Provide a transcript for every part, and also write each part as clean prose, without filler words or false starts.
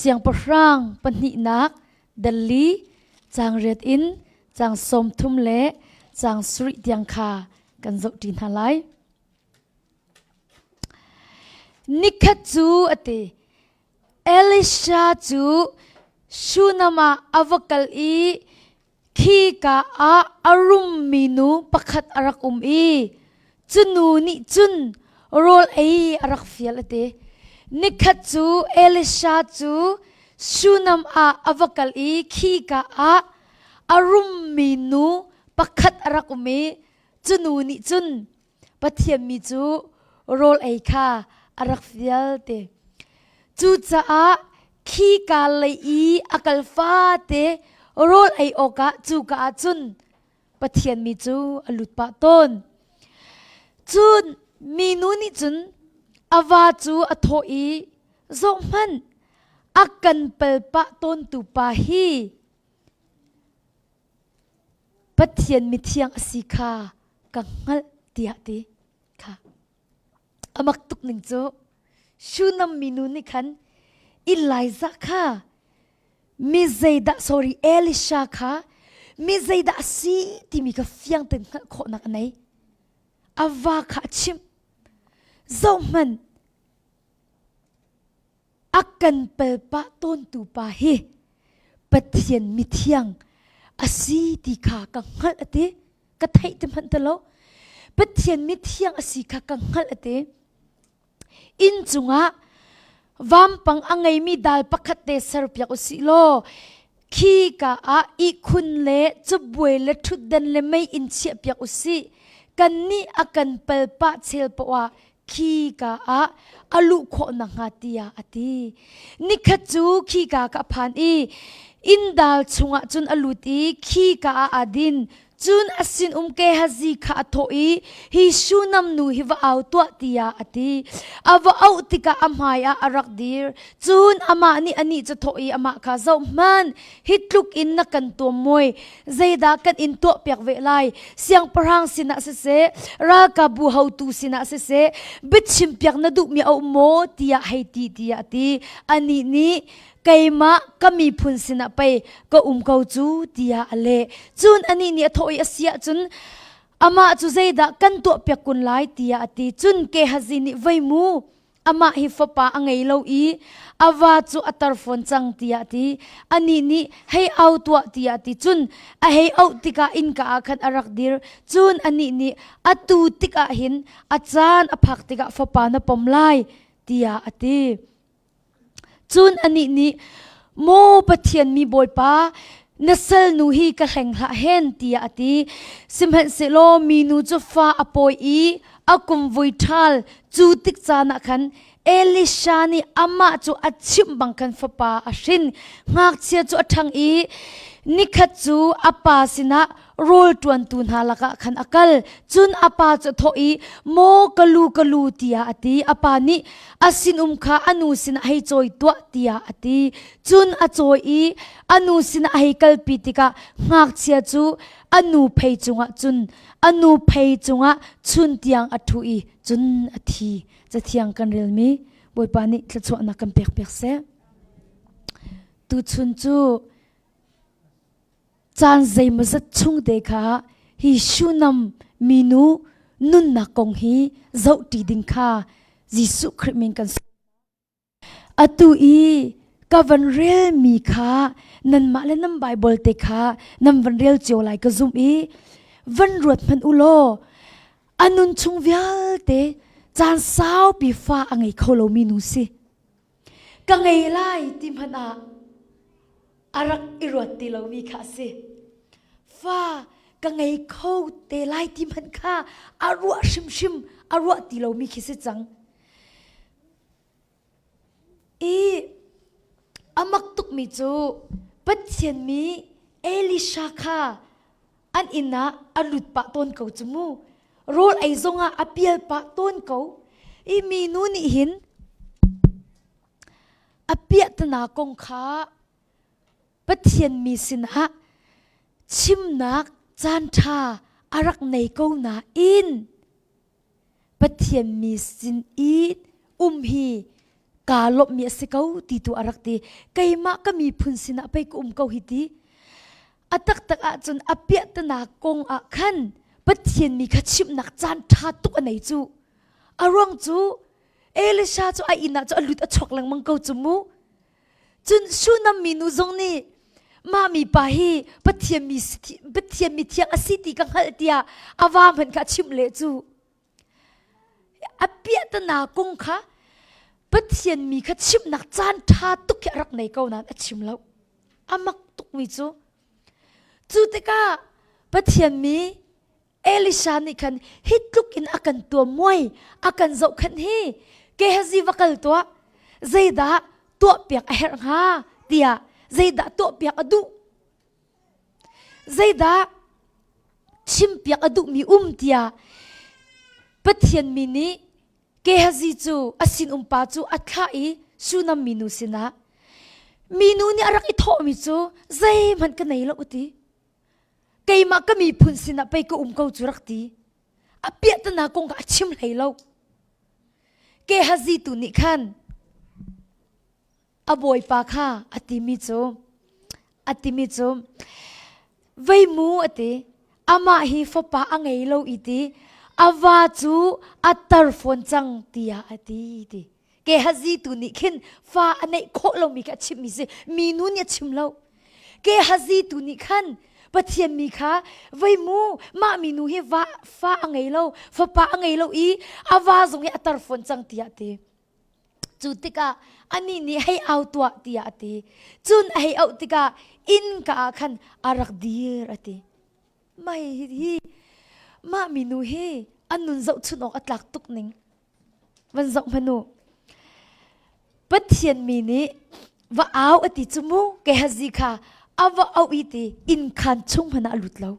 Siangpahrang pahnihnak dali caang riat in caang 30 le caang sarih tiang kha kan zohṭi hna lai. Nikhat cu a ti. Elisha cu Shunam ah a va kal i khika ah a rummi nu pakhat a rak um i cu nu nih cun rawl ei a rak fial a ti. Nikhat cu Elisha cu Shunam ah a va kal i khika ah a rummi nu pakhat a rak um i cu nu nih cun Pathian mi cu rawl ei kha a rak fial ti. Cucaah khika lei i a kal fate rawl ei awkah cuka ah cun Pathian mi cu a lut pah tawn. Cun minu nih cun a va cu a thawh i, Zohhmanh, a kan pal pah tawntu pa hi Pathian mithiang a si kha ka hngalh tiah ti kha a mak tuk ning cu Shunam minu nih khan Elijah kha mi zeidah sorry Elisha kha mi zeidah a si timi kha fiang tein hngalh khawhnak a nei a va kha a chimh zohhmanh A kan palpah tawntu pa hi Pathian mithiang a si ti kha ka hngalh a ti. Ka theih ti hmanh ti lo. Pathian mithiang a si kha ka hngalh a ti. Inn cungah vampang a ngeimi dal pakhat te serpiak u sih law khi ka ah ihkhun le cabuai le ṭhutdan le mei in chiahpiak u sih. Kannih a kan palpah chel poah khi ka ah a luh khawh nakhnga tiah a ti. Nikhat cu khika ka phan i inndal chungah cun a lut i khika ah aa din. Cun a sinum Gehazi kha a thawh i hi Shunam nu hi va au tuah tiah a ti. A va auh tikah a hmai ah a rak dir. Cun amah nih anih cu thawh i amah kha zohhmanh, hi tluk in na kan tuam mawi. Zeidah kan in tuahpiak ve lai? Siangpahrang sinah siseh, ralkapbu hotu sinah siseh, biachimpiak na duhmi a um maw? tiah hei ti tiah a ti. Anih nih, keimah ka miphun sinah pei ka um ko cu tiah a leh. Cun anih nih a thawh i a si ahcun amah cu zeidah kan tuahpiak kun lai tiah a ti. Cun Gehazi nih vei mu, amah hi fapa a ngei lo i a va cu a tar fawn cang tiah a ti. Anih nih hei au tuah tiah a ti. Cun a hei auh tikah innka ah khan a rak dir. Cun anih nih atu tikah hin a caan a phak tikah fapa na pom lai tiah a ti. Cun anih nih, Maw Pathian mi Bawipa, na salnu hi ka hleng hlah hen, tiah a ti. Sihmanhsehlaw minu cu fa a pawi i a kum vui ṭhal. Cu tik caan ah khan Elisha nih amah cu a chimh bang khan fapa a hrin. Ngakchia cu a ṭhang i nikhat cu a pa sinah rawl ṭuantu hna lakah khan a kal. Cun a pa cu a thawh i, Maw ka lu, ka lu, tiah a ti. A pa nih a sinum kha a nu sinah hei cawi tuah, tiah a ti. Cun a cawi i a nu sinah a hei kalpi tikah ngakchia cu a nu phei cungah cun a nu phei cungah chun tiang a ṭhu i cun a thi. Cathiang kan relmi Bawipa nih thluachuahnak kan pekpiak seh. Tuchun cu Caan zeimawzat chung te kha hi Shunam minu nunnak kong hi zohṭi ding kha Jesuh Khrih min kan Atu i ka van relmi kha nanmah le nan Bible te kha nan van rel cio lai ka zumh i van ruat hmanh u law a nun chung vialte caan saupi fa a ngei kho lomi nu si. Ka ngei lai ti hmanh ah a rak i ruat ti lomi kha a si. Fa ka ngei kho te lai ti hmanh kha a ruah hrimhrim a ruah ti lomi khi si cang. I a mak tukmi cu Pathian mi Elisha kha an inn ah a lut pah tawn ko cu mu. Rawl ei zongah a pial pah tawn ko. I minu nih hin A piahtana kong kha Pathian mi sinah chimnak caanṭha a rak nei ko nain Pathian mi sin i um hi Kaa lawmhmi a si ko ti tu a rak ti. Keimah ka miphun sinah pei ka um ko hi ti. A taktak ahcun a piahtana kong ah khan Pathian mi kha chimhnak caan ṭha tuk a nei cu. A ruang cu Elisha cu a inn ah cu a lut a chuak lengmang ko cu mu. Cun Shunam minu zong nih mah mipa hi Pathian mi Pathian mi thiang a si ti ka hngalh tiah a va hmanh kha a chimh leh cu. A piahtana kong kha Pathian mi kha chimhnak caan ṭha tuk khi a rak nei ko nain a chim lo. A mak tukmi cu. Cu tikah Pathian mi Elisha nih khan hi tluk in a kan tuammuai, a kan zohkhenh hi Gehazi va kal tuah, zeidah tuahpiak a herh hnga tiah zeidah tuahpiak a duh Zeidah chimpiak a duhmi um tiah Pathian mi nih Gehazi cu a sinum pa cu a thlah i Shunam minu sinah minu nih a rak i thawhmi cu zeihmanh ka nei lo ti. Keimah ka miphun sinah pei ka um ko cu rak ti. A piahtana kong kha a chim hlei lo. Gehazi tu nih khan A bawipa kha a timi cu a timi cu vei mu a ti amah hi fapa a ngei lo i ti a va cu a tar fawn cang tiah a ti ti Gehazi tu nih khin fa a neih khawh lomi kha a chimmi si minu nih a chim lo Gehazi tu nih khan Pathian mi kha vei mu mah minu hi va fa a ngei lo fapa a ngei lo i a va zong hi a tar fawn cang tiah a ti Cu tikah anih nih hei au tuah tiah a ti. Cun a hei auh tikah innka ah khan a rak dir a ti. Mah hi, hi mah minu hi an nun zohchunh awk a tlak tuk ning. Van zoh hmanh u. Pathian mi nih va au a ti cu mu Gehazi kha a va auh i ti innkhan chung hmanh ah a lut lo.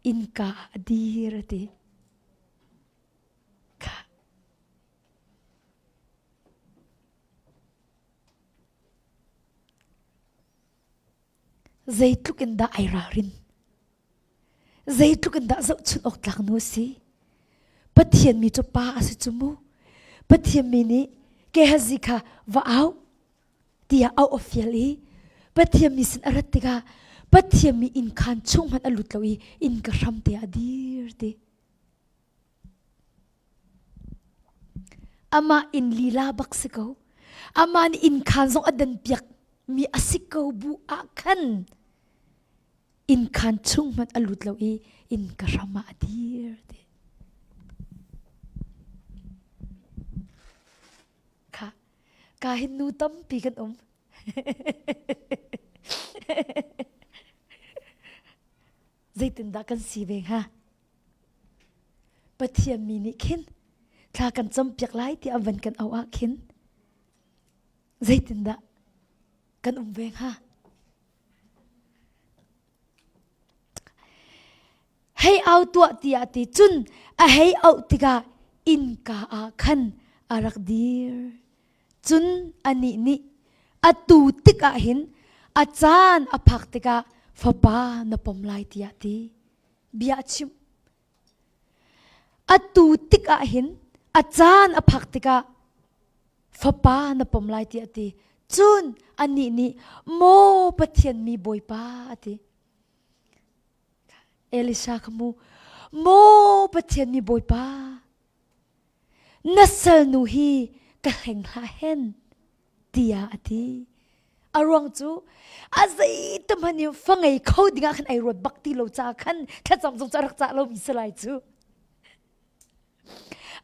Innka ah a dir a ti. Kha Zeitluk in dah ai ralrin? Zeitluk in dah zohchunh awk tlak nu a si? Pathian mi cu pa a si cu mu. Pathian mi nih Gehazi kha va au tiah auh a fial i Pathian mi sin a rat tikah Pathian mi inn khaan chung hmanh a lut lo i inn ka hram te ah a dir ti. Amah inn lila bak si ko. Amah nih inn khaan zong a dan piak mi a si ko bu ah khan inn khaan chung hmanh a lut lo i inn ka hram ah a dir ti. Kha ka hin nu tampi kan um. Zeitindah kan si ve hnga? Pathian mi nih khin thla kan campiak lai ti an van kan auh ah khin zeitindah kan um ve hnga? Hei au tuah tiah ti cun a hei auh tikah innka ah khan a rak dir. Cun anih nih atu tikah hin a caan a phak tikah fapa na pom lai tiah ti bia a chimh. Atu tikah hin a caan a phak tikah fapa na pom lai tiah ti. Cun anih nih maw Pathian mi Bawipa a ti. Elisha kha mu maw Pathian mi Bawipa Na salnu hi ka hleng hlah hen tiah a ti. A ruang cu a zeitam hmanh in fa ngei kho dingah khan ai ruat bak ti lo caah khan thlacam zong cu a rak cah lomi si lai cu.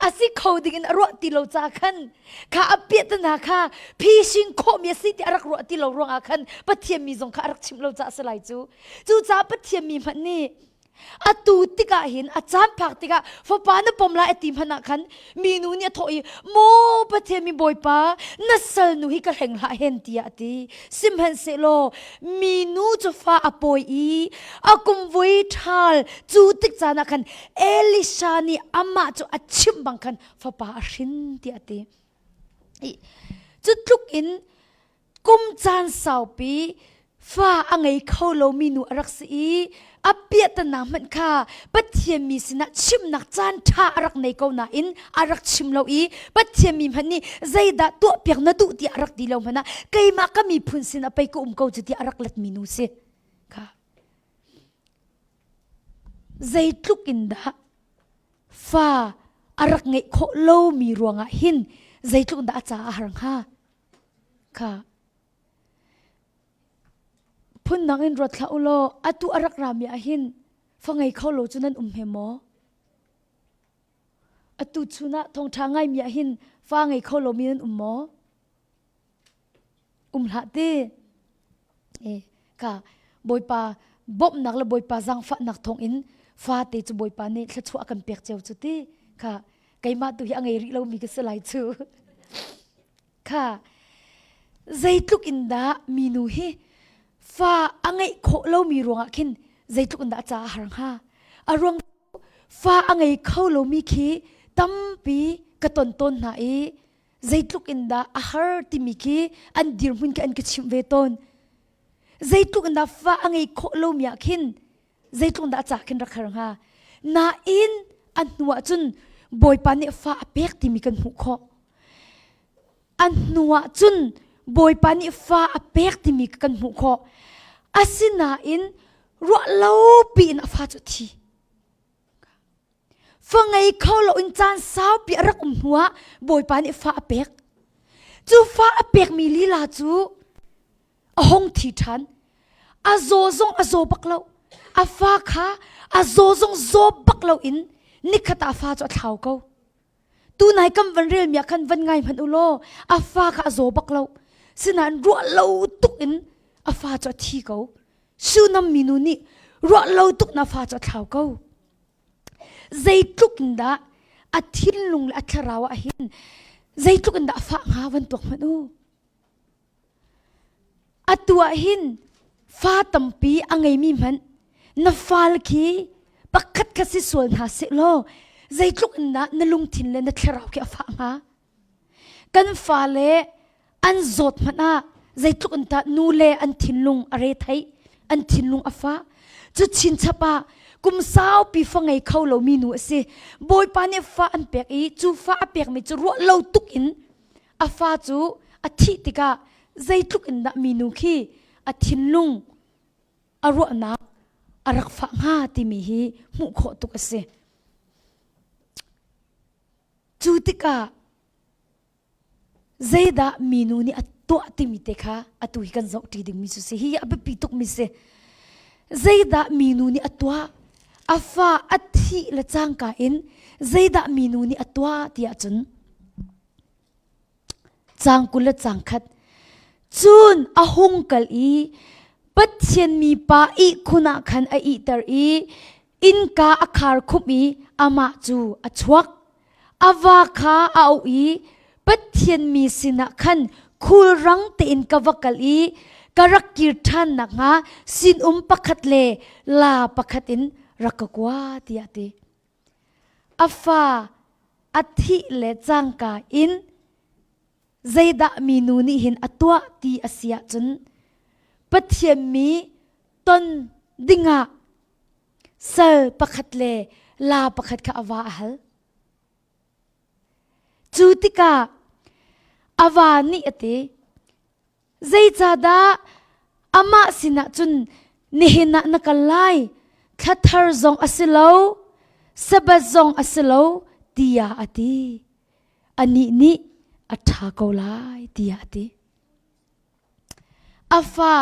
A si kho ding in a ruah ti lo caah khan kha a piahtana kha phising khawhmi a si ti a rak ruah ti lo ruangah khan Pathian mi zong kha a rak chimh lo caah si lai cu. Cucaah Pathian mi hmanh nih Atu tikah hin a caan phak tikah fapa na pom lai a ti hmanh ah khan minu nih a thawh i maw Pathian mi Bawipa na salnu hi ka hleng hlah hen tiah a ti. Sihmanhsehlaw minu cu fa a pawi i a kum vui ṭhal cu tik caan ah khan Elisha nih amah cu a chimh bang khan fapa a hrin tiah a ti. Cu tluk in kum caan saupi. Fa a ngei kho lomi nu a rak si i a piahtana hmanh kha Pathian mi sinah chimnak caan ṭha a rak nei ko nain a rak chim lo i Pathian mi hmanh nih zeidah tuahpiak na duh tiah a rak ti lo hmanh ah keimah ka miphun sinah pei ka um ko cu tiah a rak letmi nu si kha. Zeitluk in dah fa a rak ngeih khawh lomi ruangah hin zeitluk in dah a ca a har hnga kha. Phundang in ruat hlah u law atu a rak rami ah hin fa ngei kho lo cu nan um he maw? Atu chun ah thawngṭha ngaimi ah hin fa ngei kho lomi nan um maw? Um hlah ti. E, ka Bawipa bawmhnak le Bawipa zaangfahnak thawngin fate cu Bawipa nih thluachuah a kan pek cio cu ti. Kha keimah tu hi a ngei rih lomi ka si lai cu. Kha zeitluk in dah minu hi fa a ngeih khawh lomi ruangah khin zeitluk in dah a ca a har hnga? A ruang fa a ngei kho lomi khi tampi ka ton tawn hna i zeitluk in dah a har timi khi an dirhmun khi an ka chimh ve tawn. Zeitluk in dah fa a ngei khawh lomi ah khin zeitluk dah a ca khin rak har hnga? Nain a hnu ah cun Bawipa nih fa a pek timi kan hmuh khawh. A hnu ah cun Bawipa nih fa a pek timi kan hmuh khawh. Asinain ruah lo piin a fa cu a thi. Fa ngei kho loin caan saupi a rak um hnuah Bawipa nih fa a pek. Cu fa a pekmi lila cu a hung thi ṭhan. A zaw zong a zaw bak lo. A fa kha a zaw zong zaw bak loin nikhat ah a fa cu a thlau ko. Tunai kan van relmi ah khan van ngai hmanh u law a fa kha a zaw bak lo. Sinain ruah lo tuk in a fa cu a thi ko. Sunam minu nih ruah lo tuk na fa cu a thlau ko. Zeitluk in dah a thinlung le a thlarau ah hin zeitluk in dah a fah hnga van tuak hmanh u. Atu ah hin fa tampi a ngeimi hmanh na fal khi pakhat khat si sual hna seh law zeitluk in dah na lungthin le na thlarau khi a fah hnga? Kan fale an zawt hmanh ah zeitluk in dah nu le an thinlung a re theih, an thinlung a fah. Cu chinchap ah kum saupi fa ngei kho lomi nu a si. Bawipa nih fa an pek i cu fa a pekmi cu ruah lo tuk in a fa cu a thih tikah zeitluk in dah minu khi a thinlung a ruahnak a rak fah hnga timi hi hmuh khawh tuk a si. Cu tikah zeidah minu nih a tuah timi te kha atu hi kan zoh ṭi dingmi cu si. Hi a biapi tukmi si. Zeidah minu nih a tuah? A fa a thih le cangka in zeidah minu nih a tuah tiah cun Caang 20 le caang khat. Cun a hung kal i Pathian mipa ihkhun ah khan a ihter i innka a khar khumh i amah cu a chuak. A va kha a auh i Pathian mi sinah khan khulrang tein ka va kal i ka rak kir ṭhan nakhnga sinum pakhat le laa pakhat in rak ka kua tiah a ti. A fa a thih le cangka in zeidah minu nih hin a tuah ti a si ahcun Pathian mi ton dingah sal pakhat le la pakhat kha a va a hal. Cu tikah a va nih a ti, Zeicahdah amah sinah cun nihin ah na kal lai, thla thar zong a si lo, Sabbath zong a si lo, tiah a ti. Anih nih a ṭha ko lai, tiah a ti. A fa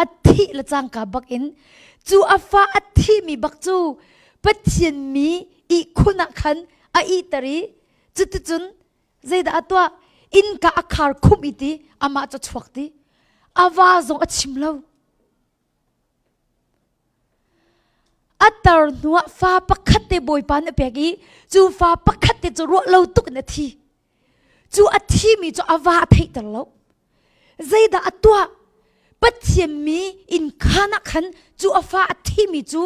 a thih le cangka bakin cu a fa a thihmi bak cu Pathian mi ihkhun ah khan a ihter i cuticun Zeidah a tuah? Innka a khar khumh i ti amah cu chuak ti. A va zong a chim lo. A tar hnuah fa pakhat te Bawipa nih a pek i cu fa pakhat te cu ruah lo tuk in a thi. Cu a thimi cu a va a theihter lo. Zeidah a tuah? Pathian mi inn khaan ah khan cu a fa a thimi cu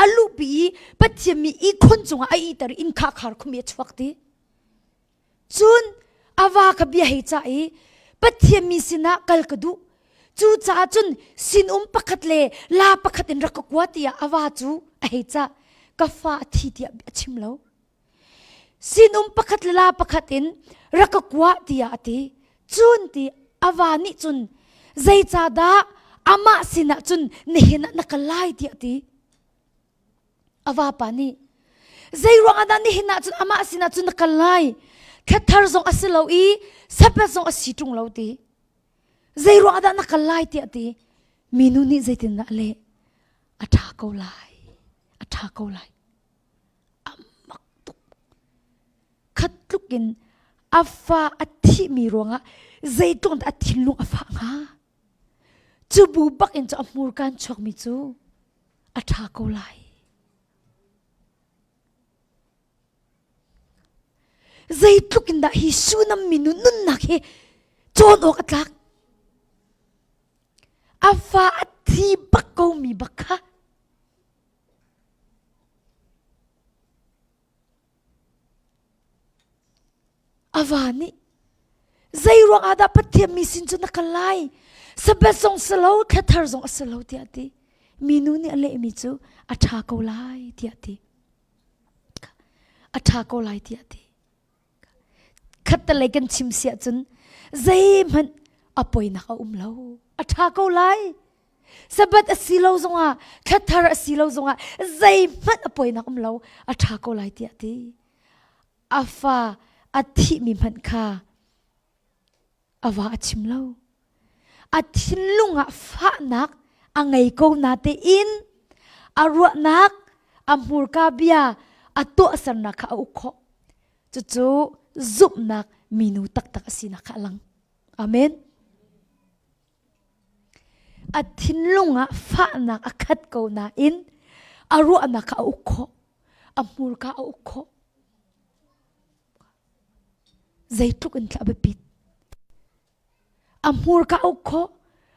a luhpi i Pathian mi ihkhun cungah a ihter i inn kha a khar khum i a chuak ti. Cun a va kha bia hei cah i Pathian mi sinah kal ka duh. Cucaah cun sinum pakhat le la pakhat in rak ka kua tiah a va cu a hei cah. Ka fa a thi tiah a chim lo. Sinum pakhat le la pakhat in rak ka kua tiah a ti. Cun ti a va nih cun zeicahdah amah sinah cun nihin ah na kal lai tiah a ti. A vapa nih zei ruangah dah nihin ah cun amah sinah cun na kal lai? Thlathar zong a si lo i Sabbath zong a si ṭung lo ti. Zei ruangah dah na kal lai tiah ti. Minu nih zeitindah a leh? A ṭha ko lai. A ṭha ko lai. A mak tuk. Khat tluk in a fa a thihmi ruangah zeitluk in dah a thinlung a fah hnga? Cu bu bak in cu a hmurka in chuakmi cu a ṭha ko lai. Zeitluk in dah hi Sunam minu nunnak hi cawn awk a tlak. A fa a thi bak ko mi bak kha. A va nih zei ruangah dah Pathian mi sin cu na kal lai? Sabbath zong si lo, thlathar zong a si lo tiah a ti. Minu nih a lehmi cu a ṭha ko lai tiah a ti. A ṭha ko lai tiah a ti. Khattelei kan chim si ahcun zeihmanh a poinak a um lo. A ṭha ko lai. Sabbath a si lo zongah, thlathar a si lo zongah zeihmanh a poinak um lo. A ṭha ko lai tiah a ti. A fa a thihmi hmanh kha a va a chim lo. A thinlung ah fahnak a ngei ko natein a ruahnak, a hmurka bia, a tuahsernak kha a uk khawh. Cucu zumhnak minu taktak a sinak kha a lang. Amen. A thinlung ah fahnak a khat ko nain a ruahnak kha a uk khawh. A hmurka a uk khawh. Zeitluk in thla a biapit. A hmurka a uk khawh,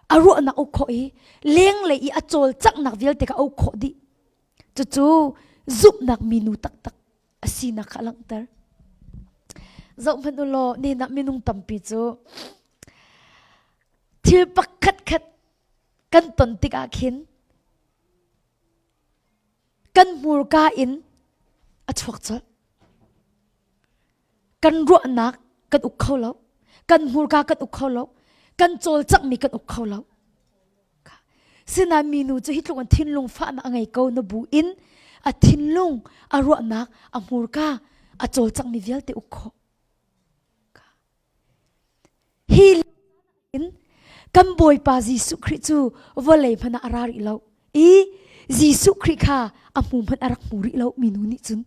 a ruahnak a uk khawh i lenglei i a cawlcanghnak vialte kha a uk khawh dih. Cucu zumhnak minu taktak a sinak kha a langhter. Zohhmanh u law nihin ah minung tampi cu thil pakhatkhat kan ton tikah khin kan hmurka in a chuak colh. Kan ruahnak kan uk kho lo. Kan hmurka kan uk kho lo. Kan cawlcanghmi kan uk kho lo. Sinain minu cu hi tluk in thinlung fahnak a ngei ko na bu in a thinlung, a ruahnak, a hmurka, a cawlcanghmi vialte uk khawh. Hi in kan Bawipa Jesuh Khrih cu vawlei hmanh ah a ra rih lo i Jesuh Khrih kha a hmu hmanh a rak hmu rih lo minu nih cun.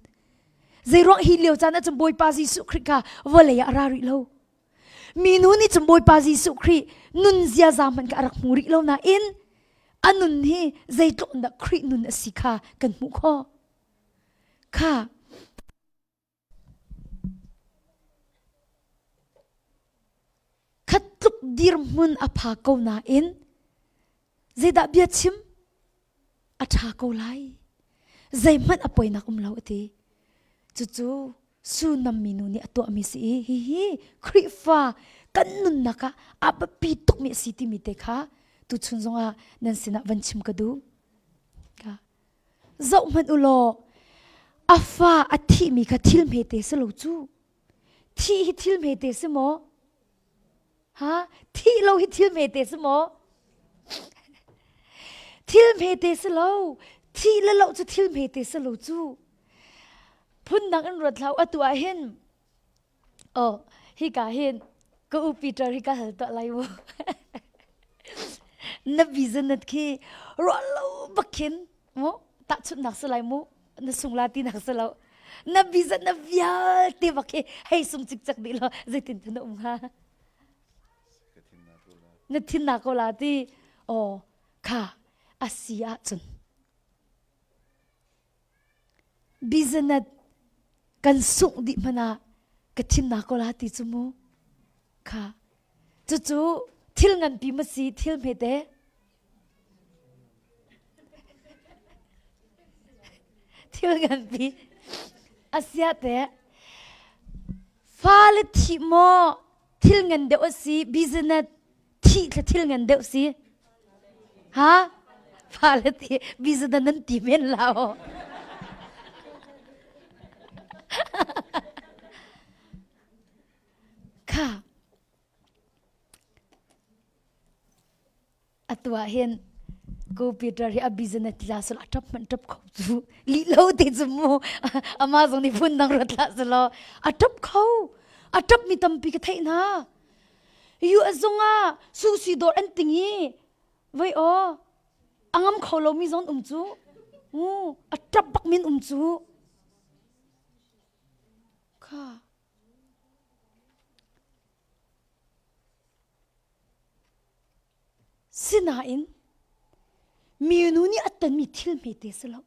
Zeiruang hi lio caan ah cun Bawipa Jesuh Khrih kha vawlei ah a ra rih lo. Minu nih cun Bawipa Jesuh Khrih nun ziaza hmanh kha a rak hmu rih lo nain a nun hi zeitluk in dah Khrih nun a si kha kan hmuh khawh. Kha Khat tluk dirhmun a pha ko nain zeidah bia chim a ṭha ko lai. Zeihmanh a poinak um lo a ti. Cucu Sunam minu nih a tuahmi si i hihi Khrihfa kan nunnak ah a biapi tukmi a si timi te kha tuchun zongah nan sinah van chim ka duh. Zohhmanh u law a fa a thihmi kha thil hmete si lo cu. Thih hi thil hmete si maw? Ha? Thih lo hi thil hmete si maw? Thil hmete si lo. Thih le lo cu thil hmete si lo cu. Phundang in ruat hlah atu ah hin Oh, hika hin ka u Peter hi ka hal tuah lai mu. na business khi ruah lo bak khin mu tahchunhnak si lai mu na sung la tinak si lo na business na vialte bak khi hei sung cikcek dih lo zeitin na um hnga na thin na ko la ti oh kha asi ahcun Business kan sungh dih hmanh ah ka thinnak ko la ti cu mu. Kha. Cucu thil nganpi ma si thil hmete? Thil nganpi. Asia te fale thih maw thil ngan deuh a si business. Thih thla thil ngan deuh si? Ha? Fale ti biza nan ti men la o. Kha Atu ah hin ko Peter hi a business ti la sul a ṭap hmanh ṭap kho cu lih lo te cu mu amah zong nih phun dang ruat hlah selaw a ṭap kho a ṭap mi tampi ka theih hna US zong ah sushi dawr an ting i voi aw a ngam kho lo mi zong um cu mu a ṭap bak min um cu kha Sinain minu nih a tonmi thil hmete si lo.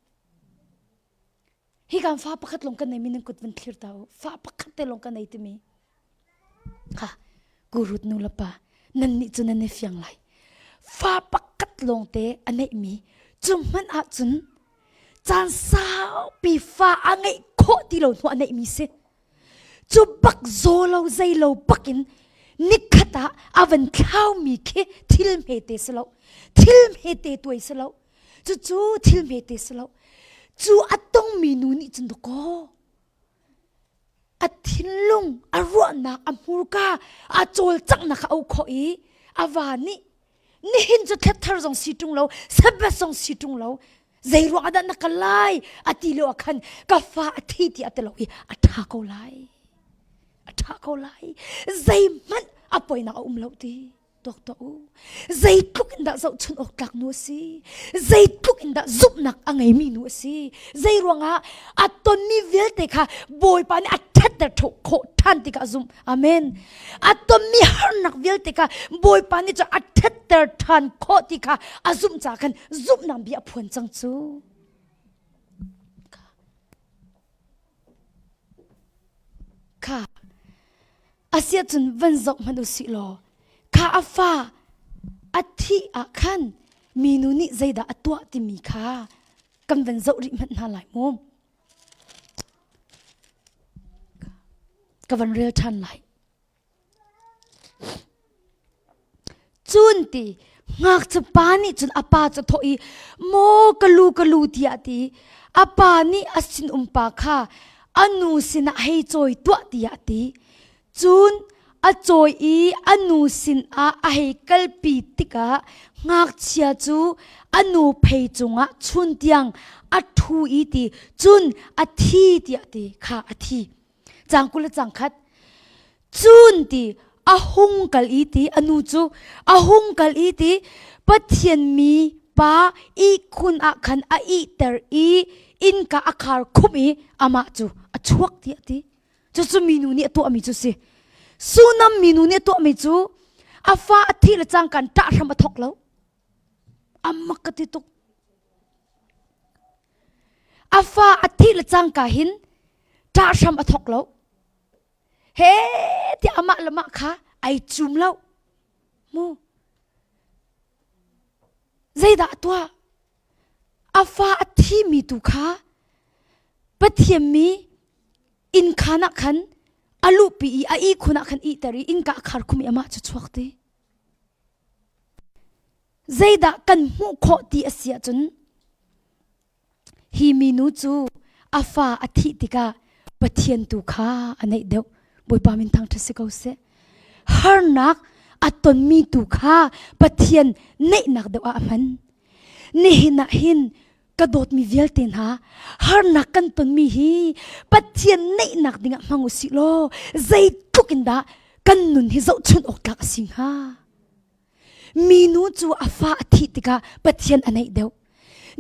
Hi kan fa pakhat lawng kan nei mi nan kut van thlir ta u. Fa pakhat te lawng kan nei timi. Ha, kurut nu le pa nan nih cu nan i fiang lai. Fa pakhat lawng te a neih mi cu hmanh ahcun caan saupi fa a ngeih khawh ti lo hnu a neih mi si. Cu bak zaw lo zei lo bak in nikhat ah a van thlaumi khi thil hmete si lo. Thil hmete tuai si lo. Cucu thil hmete si lo. Cu a tongmi nu nih cun dakaw a thinlung a ruahnak a hmurka a cawlcanghnak a au khawh i a va nih nihin cu thlet thar zong si ṭung lo sabbath zong si ṭung lo zei ruang ah dah na kal lai a ti lio ah khan ka fa a thi ti a ti lo i a ṭha ko lai a ṭha ko lai zeihmanh a poinak a um lo ti tuak tuah u zeitluk in dah zohchun awk tlak nu a si zeitluk in dah zumhnak a ngeimi nu a si zei ruangah a tonmi vialte kha bawipa nih a ṭhatter khawh ṭhan ti kha a zumh Amen. A tonmi harnak vialte kha Bawipa nih cun a ṭhatter ṭhan khawh ti kha a zumh caah khan zumhnak bia a phuan cang cu. Kha asiah cun van zoh hmanh u sih law kha a fa a thih ah khan minu nih zeidah a tuah timi kha kan van zoh rih hmanh hna lai mu. Ka van rel ṭhan lai. Cun ti ngakchia pa nih cun a pa cu a thawh i maw ka lu ka lu tiah a ti. A pa nih a sinum pa kha a nu sinah hei cawi tuah tiah a ti. Cun a cawi i a nu sinah a hei kalpi tikah ngakchia cu a nu phei cungah chun tiang a ṭhu i ti cun a thi tiah ti kha a thi. Cang 20 le cang khat. Cun ti a hung kal i ti a nu cu a hung kal i ti Pathian mi pa ihkhun ah khan a ihter i innka a khar khumh i amah cu a chuak tiah a ti. Cucu minu nih a tuahmi cu si. Sunam minu nih a tuahmi cu a fa a thih le cangka in ṭah hram a thawk lo. A mak ka ti tuk. A fa a thih le cangka hin ṭah hram a thawk lo. He tiah amah le mah kha ai cum lo. Mu. Zeidah a tuah? A fa a thimi tu kha Pathian mi innkhaan ah khan a luhpi i a ihkhun ah khan ihter i innka a khar khum i amah cu chuak ti. Zeidah kan hmuh khawh ti a si ahcun hi minu cu a fa a thih tikah Pathian tu kha a naih deuh. Bawipa min thangṭhat si ko seh. Harnak a tonmi tu kha Pathian naihnak deuh ah a hman. Nihin ah hin ka dawtmi vialte hna harnak kan tonmi hi Pathian neihnak dingah hmang u sih law zeitluk in dah kan nun hi zohchunh awk tlak a si hnga. Minu cu a fa a thih tikah Pathian a neih deuh.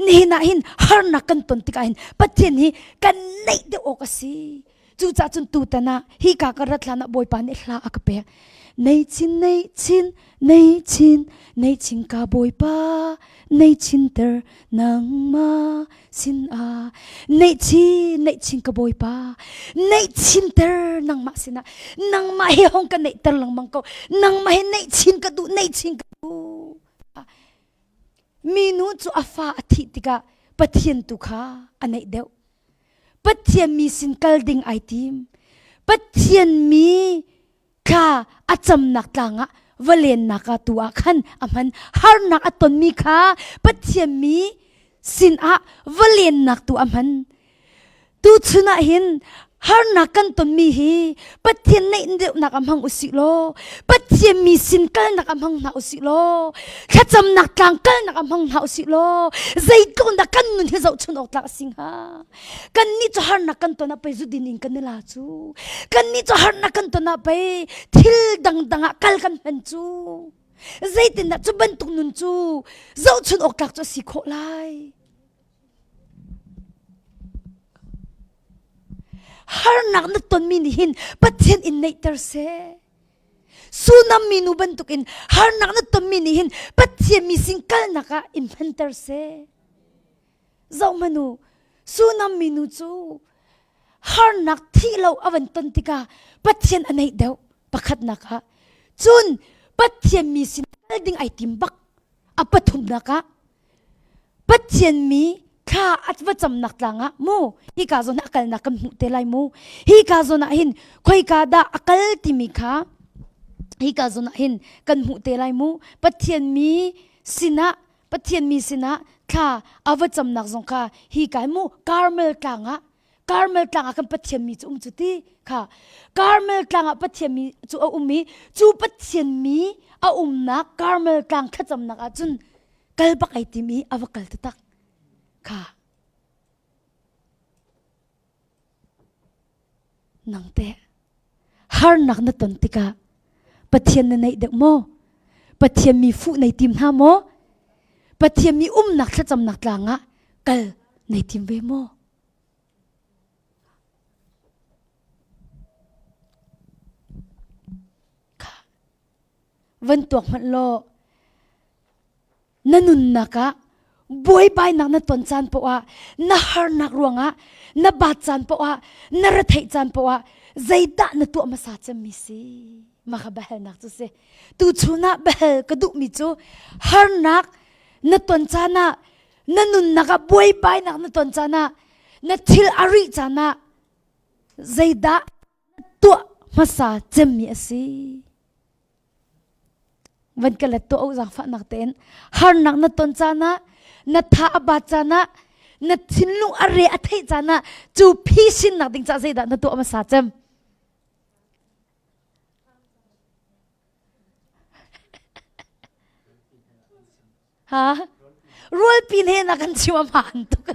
Nihin ah hin harnak kan ton tikah hin Pathian hi kan neih deuh awk a si. Cucaah cun tutan ah hika ka rat hlan ah Bawipa nih hla a ka pek. Nei chin, nei chin, nei chin, nei chin ka Bawipa, nei chin ter nangmah sin ah. Nei chin, nei chin ka Bawipa, nei chin ter nangmah sinah. Nangmah he hong ka neih ter lengmang ko. Nangmah he neih chin ka duh, neih chin ka duh. Minu cu a fa a thih tikah Pathian tu kha a neih deuh. Pathian mi sin kal ding ai tim. Pathian mi kha a camnak tlang ah Va lennak ah tu ah khan a hman. Harnak a tonmi kha Pathian mi sinah va lennak tu a hman. Tuchun ah hin harnak kan tonmi hi Pathian neih deuhnak a hmang usih law Pathian mi sin kalnak a hmang hna usih law thlacamnak tlang kalnak a hmang hna usih law zeitluk dah kan nun hi zohchun awk tlak a si hnga kan nih cu harnak kan ton ah pei zudin in kan i la cu kan nih cu harnak kan ton ah pei thil dangdang ah kal kan hman cu zeitindah cu bantuk nun cu zohchun awk tlak cu a si khawh lai Harnak na tonmi nih hin Pathian in neihter seh. Sunam minu bantukin harnak na tonmi nih hin Pathian mi sin kalnak ah in hmanter seh. Zohhmanh u, Sunam minu cu harnak thih lo a van ton tikah Pathian a neih deuh pakhatnak ah. Cun Pathian mi sin kal ding ai tim bak. A pathumnak ah Pathian mi thla a va camnak tlang ah mu hika zawn ah a kalnak kan hmuh te lai mu hika zawn ah hin khoika dah a kal timi kha hika zawn ah hin kan hmuh te lai mu Pathian mi sinah Pathian mi sinah thla a va camnak zong kha hika mu Carmel tlang ah Carmel tlang ah kan Pathian mi cu um cu ti kha Carmel tlang ah Pathian mi cu a um i cu Pathian mi a umnak Carmel tlang thlacamnak ah cun kal bak ai tim i a va kal taktak kha nang teh harnak na ton tikah Pathian na neih deuh maw Pathian mi fuh nei tim hna maw Pathian mi umnak thlacamnak tlang ah kal nei tim ve maw Van tuak hmanh law na nunnak ah buaibainak na ton caan poah ah na harnak ruangah na bat caan poah ah na retheih caan poah ah zeidah na tuah hmasa cemmi si mah kha biahalnak cu si tuchun ah biahal ka duhmi cu harnak na ton caan ah na nunnak ah buaibainak na ton caan ah na thil a rih caan ah zeidah tuah hmasa cemmi a si van ka let tuah zaangfahnak tein harnak na ton caan ah na tha a bat caan ah na thinlung a re a theih caan ah cu phisinnak ding cah zeidah na tuah hmasa cem Ha? Rualpi ne na kan chim a maan tuk.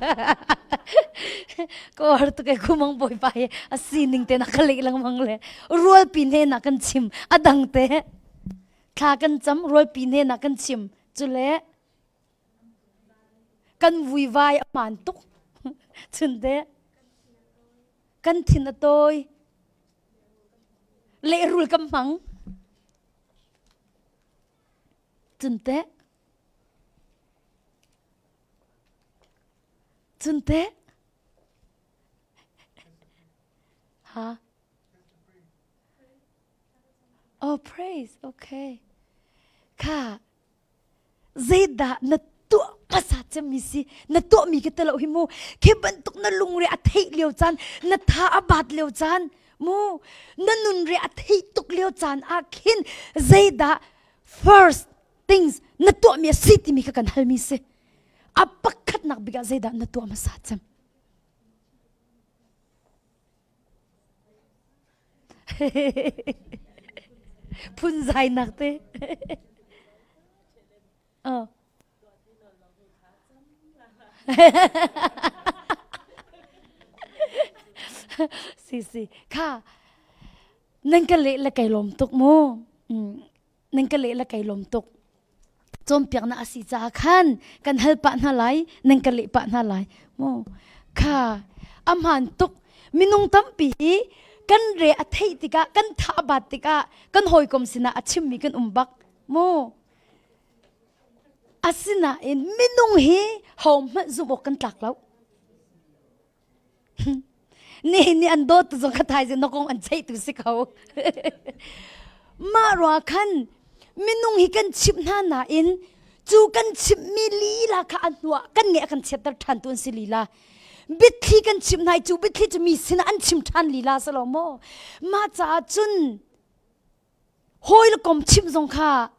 Ko har tuk e kumang bawipa hi a sining te na ka leh lengmang le rualpi ne na kan chim a dang te thla kan cam rualpi ne na kan chim cule kan vuivai a maan tuk chun te kan thin a tawi lehrul kan hmang Cun teh? Cun teh? Ha? Oh, praise. Okay. Kha zeidah na tuah hmasa cemmi si na tuahmi ka telo hi mu khi bantuk na lungre a theih lio caan na tha a bat lio caan mu na nun re a theih tuk lio caan ah khin zeidah first things na tuahmi a si timi kha kan halmi si a pakhatnak bik ah zeidah na tuah hmasa cem phunzainak te oh. Si si kha nan ka leh le kai lawm tuk mu nan ka leh le kai lawm tuk cawnpiaknak a si caah khan kan hal pah hna lai nan ka leh pah hna lai mu kha a hmaan tuk minung tampi hi kan re a theih tikah kan tha a bat tikah kan hawikom sinah a chimmi kan um bak mu Asinain minung hi hohmanh zumh awk kan tlak lo. Nihin ni an dawt tu zong kha thaizing na kong an ceih tu si ko. Mah ruah khan minung hi kan chimh hna nain cu kan chimhmi lila kha a hnuah kan ngeih a kan chiatter ṭhan tu an si lila. Biathli kan chimh hna i cu biathli cu mi sinah an chim ṭhan lila si lo maw? Mah caah cun. Hawi le kom chimh zong kha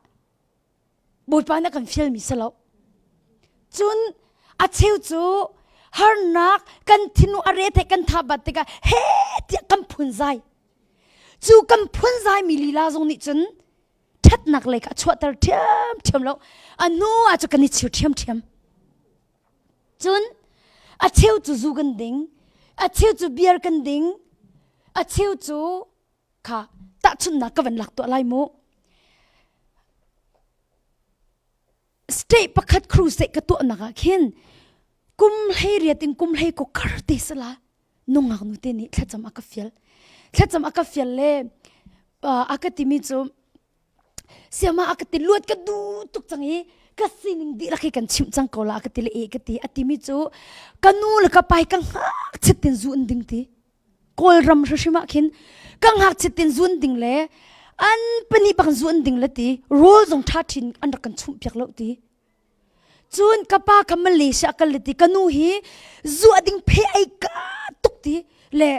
Bawipa nih a kan fialmi si lo. Cun a cheu cu harnak kan thinlung a re theih kan tha bat tikah he tiah kan phunzai. Cu kan phunzai mi lila zong nih cun ṭhatnak lei kha a chuahter ṭhiamṭhiam lo. A hnu ah cu kan i chir ṭhiamṭhiam. Cun a cheu cu zu kan ding, a cheu cu beer kan ding, a cheu cu kha tahchunhnak ka van lak tuah lai mu. State pakhat crusade ka tuahnak ah khin kum hlei riat in kum hlei ko kar te sala nungak nu te nih thlacam a ka fial. Thlacam a ka fial le a ka timi cu siama a ka ti luat ka du tuk cang i ka sining dihlak hi kan chimh cang ko la a ka ti le e ka ti a timi cu ka nu le ka pai ka ngak chit tin zu in ding ti Kawlram hrimhrim ah khin ka ngakchia tin zun ding le an pahnih bak zun ding le ti rawl zong ṭha ṭhin an rak kan chumh piak lo ti cun ka pa kha Malaysia kal le ti ka nu hi zu a ding phe ei ka tuk ti le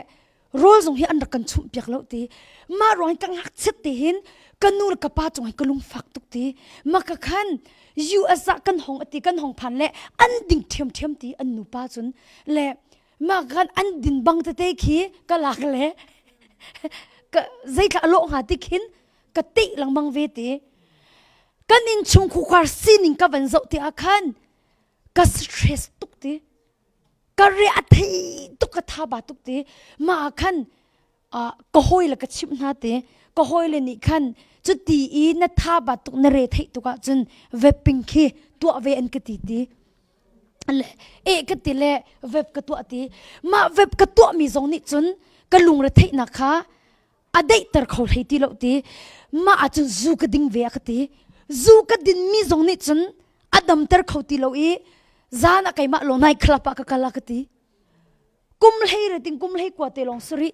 rawl zong hi an rak kan chumh piak lo ti mah ruang ka ngakchiat te hin ka nu le ka pa cung hi ka lungfak tuk ti ma ka khan US ah kan hong ati kan hong phan le an ding ṭhiamṭhiam ti an nu pa cun le mah kan an din bang tete khi ka lak le ka zeithla a lawh hnga ti khin ka teh lengmang ve ti kan inn chung khukhar sining ka van zoh ti ah khan ka stress tuk ti ka re a thei tuk ka tha ba tuk ti mah ah khan ka hawi le ka chimh hna te ka hawi le nih khan cuti i na tha ba tuk na re theih tuk ahcun vaping khi tuah ve an ka ti ti le e ka ti le web ka tuah ti mah web ka tuah mi zong nih cun ka lungre theihnak kha a deihter kho hlei ti lo ti mah ahcun zu ka ding ve a ka ti zu ka din mi zong nih cun a damter kho ti lo i zan ah keimah lo nai club ah ka kal a ka ti kum hlei re ting kum hlei kua te lawng suri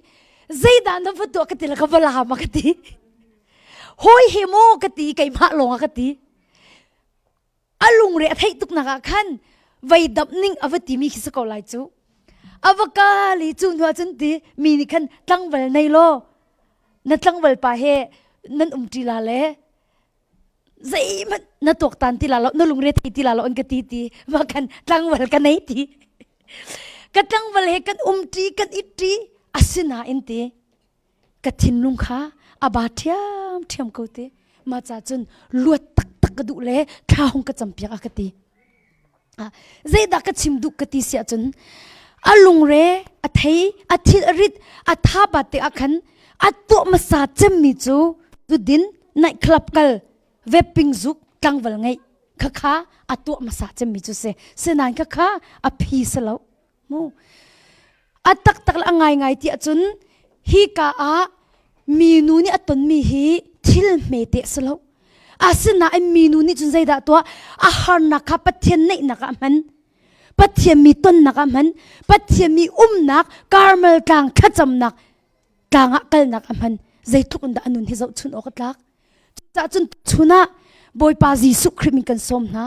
zeidah na va tuah ka ti le ka va lam a ka ti hawi he maw ka ti keimah lawng a ka ti a lungre a theih tuk nak ah khan vei dap ning a va ti mi khi si ko lai cu a va kal i cu hnu cun ti mi nih khan tlangval nei law na tlangval pa he nan um ṭi la le zeihmanh na tuaktan ti la lo na lungre thei ti la lo an ka ti ti ma kan tlangval ka nei ti ka tlangval he kan um ṭi kan it ṭi asinain ti ka thinlung kha a ba ṭhiam ṭhiam ko ti ma cha cun luat taktak ka duh le thla hung ka campiak a ka ti zeidah ka chim duh ka ti si ahcun a lungre a thei a thil a rit a tha ba te ah khan a tuah hmasa cemmi cu zudin night club kal vaping zuk tlangval ngeih khakha a tuah hmasa cemmi cu si sinain khakha a phi si lo mu a taktak le a ngaingai ti ahcun hi ka ah minu nih a tonmi hi thil hmete a si lo asinain minu nih cun zeidah tuah a harnak kha Pathian neihnak ah hman Pathian mi tonnak ah hman Pathian mi umnak Karmel tlang thlacamnak tlang ah kalnak a hman zeitluk in dah a nun hi zohchun awk a tlak Cucaah cun chun ah Bawipa Jesuh Khrih min kan sawm hna.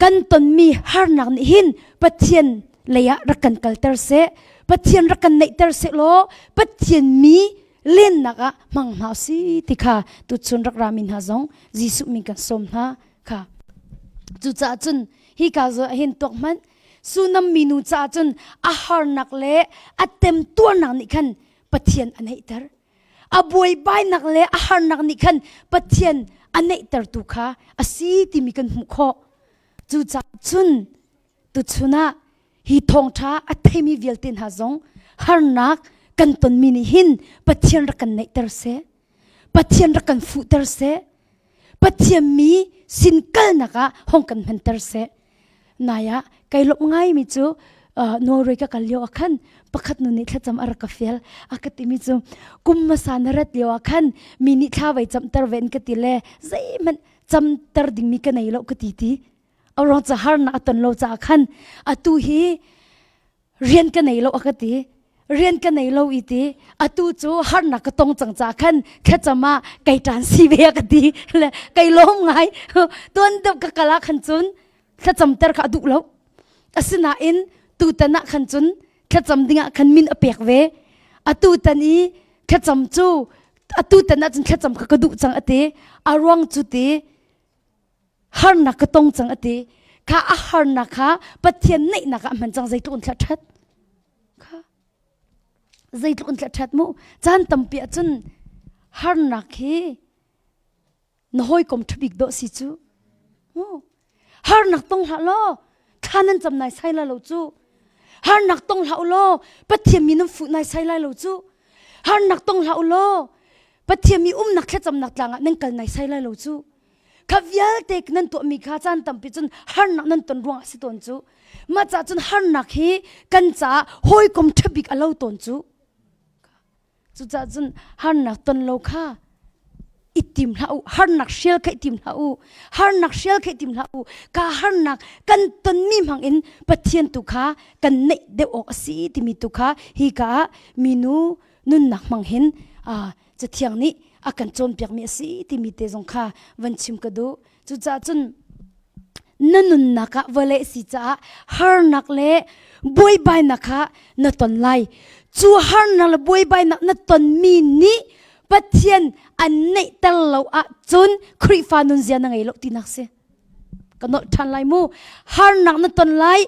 Kan tonmi harnak nih hin Pathian lei ah rak kan kalter seh. Pathian rak kan neihter seh law Pathian mi lennak ah hmang hna si ti kha tuchun rak rami hna zong Jesuh min kan sawm hna kha. Cucaah cun hi ka zo hin tuak hmanh Sunam minu caah cun a harnak le a temtuarnak nih khan Pathian a neihter. A buaibainak le a harnak nih khan Pathian a neihtertu kha a si timi kan hmuh khawh. Cucaah cun tuchun ah hi thawngṭha a theimi vialte hna zong harnak kan tonmi nih hin Pathian rak kan neihter seh. Pathian rak kan fuhter seh. Pathian mi sin kalnak ah hong kan hmanter seh. Nai ah kai lawmh ngaimi cu Norway ka kal lio ah khan pakhat nu nih thlacam a rak ka fial a ka timi cu kum hmasa na rat lio ah khan mi nih thla vai camter ve in ka ti le zeihmanh camter dingmi ka nei lo ka ti ti a ruang ca harnak a ton lo caah khan atu hi rian ka nei lo a ka ti rian ka nei lo i ti atu cu harnak ka tong cang ca khan thlacam ah kai ṭan si ve a ka ti le kai lawm ngai tuan deuh ka kal ah khan cun thlacam ter kha a duh lo asinain tutan ah khan cun thlacam ding ah khan min a pek ve atu tan i thlacam cu. Atu tan ahcun thlacam kha ka duh cang ati. A ruang cu ti harnak ka tong cang ati. Kha a harnak kha Pathian neihnak ah hman cang zeitluk in thla ṭhat. Kha zeitluk in thla ṭhat mu. Caan tampi ahcun harnak hi na hawikom ṭhabik dawh si cu harnak tong hlah law thla nan cam nai sai lai lo cu harnak tong hlah u law Pathian mi nan fuh nai sai lai lo cu harnak tong hlah u law Pathian mi umnak thlacamnak tlang ah nan kal nai sai lai lo cu kha vialte nan tuahmi kha caan tampi cun harnak nan ton ruang a si tawn cu mah cah cun harnak hi kan caah hawikom ṭhabik a lo tawn cu Cucaah cun harnak ton lo kha i tim hlah u harnak hrial kha i tim hlah u harnak hrial kha i tim hlah u ka harnak kan tonmi hmang in Pathian tu kha kan neih deuh awk a si timi tu kha hi ka ah minu nunnak hmang hin cathiang nih a kan cawnpiakmi a si timi te zong kha van chim ka duh Cucaah cun na nunnak ah vawlei a si caah harnak le buaibainak kha na ton lai. Cu harnak le buaibainak na tonmi nih Pathian an neihter lo ahcun Khrihfa nunzia na ngei lo tinak si. Ka nolh ṭhan lai mu. Harnak na ton lai,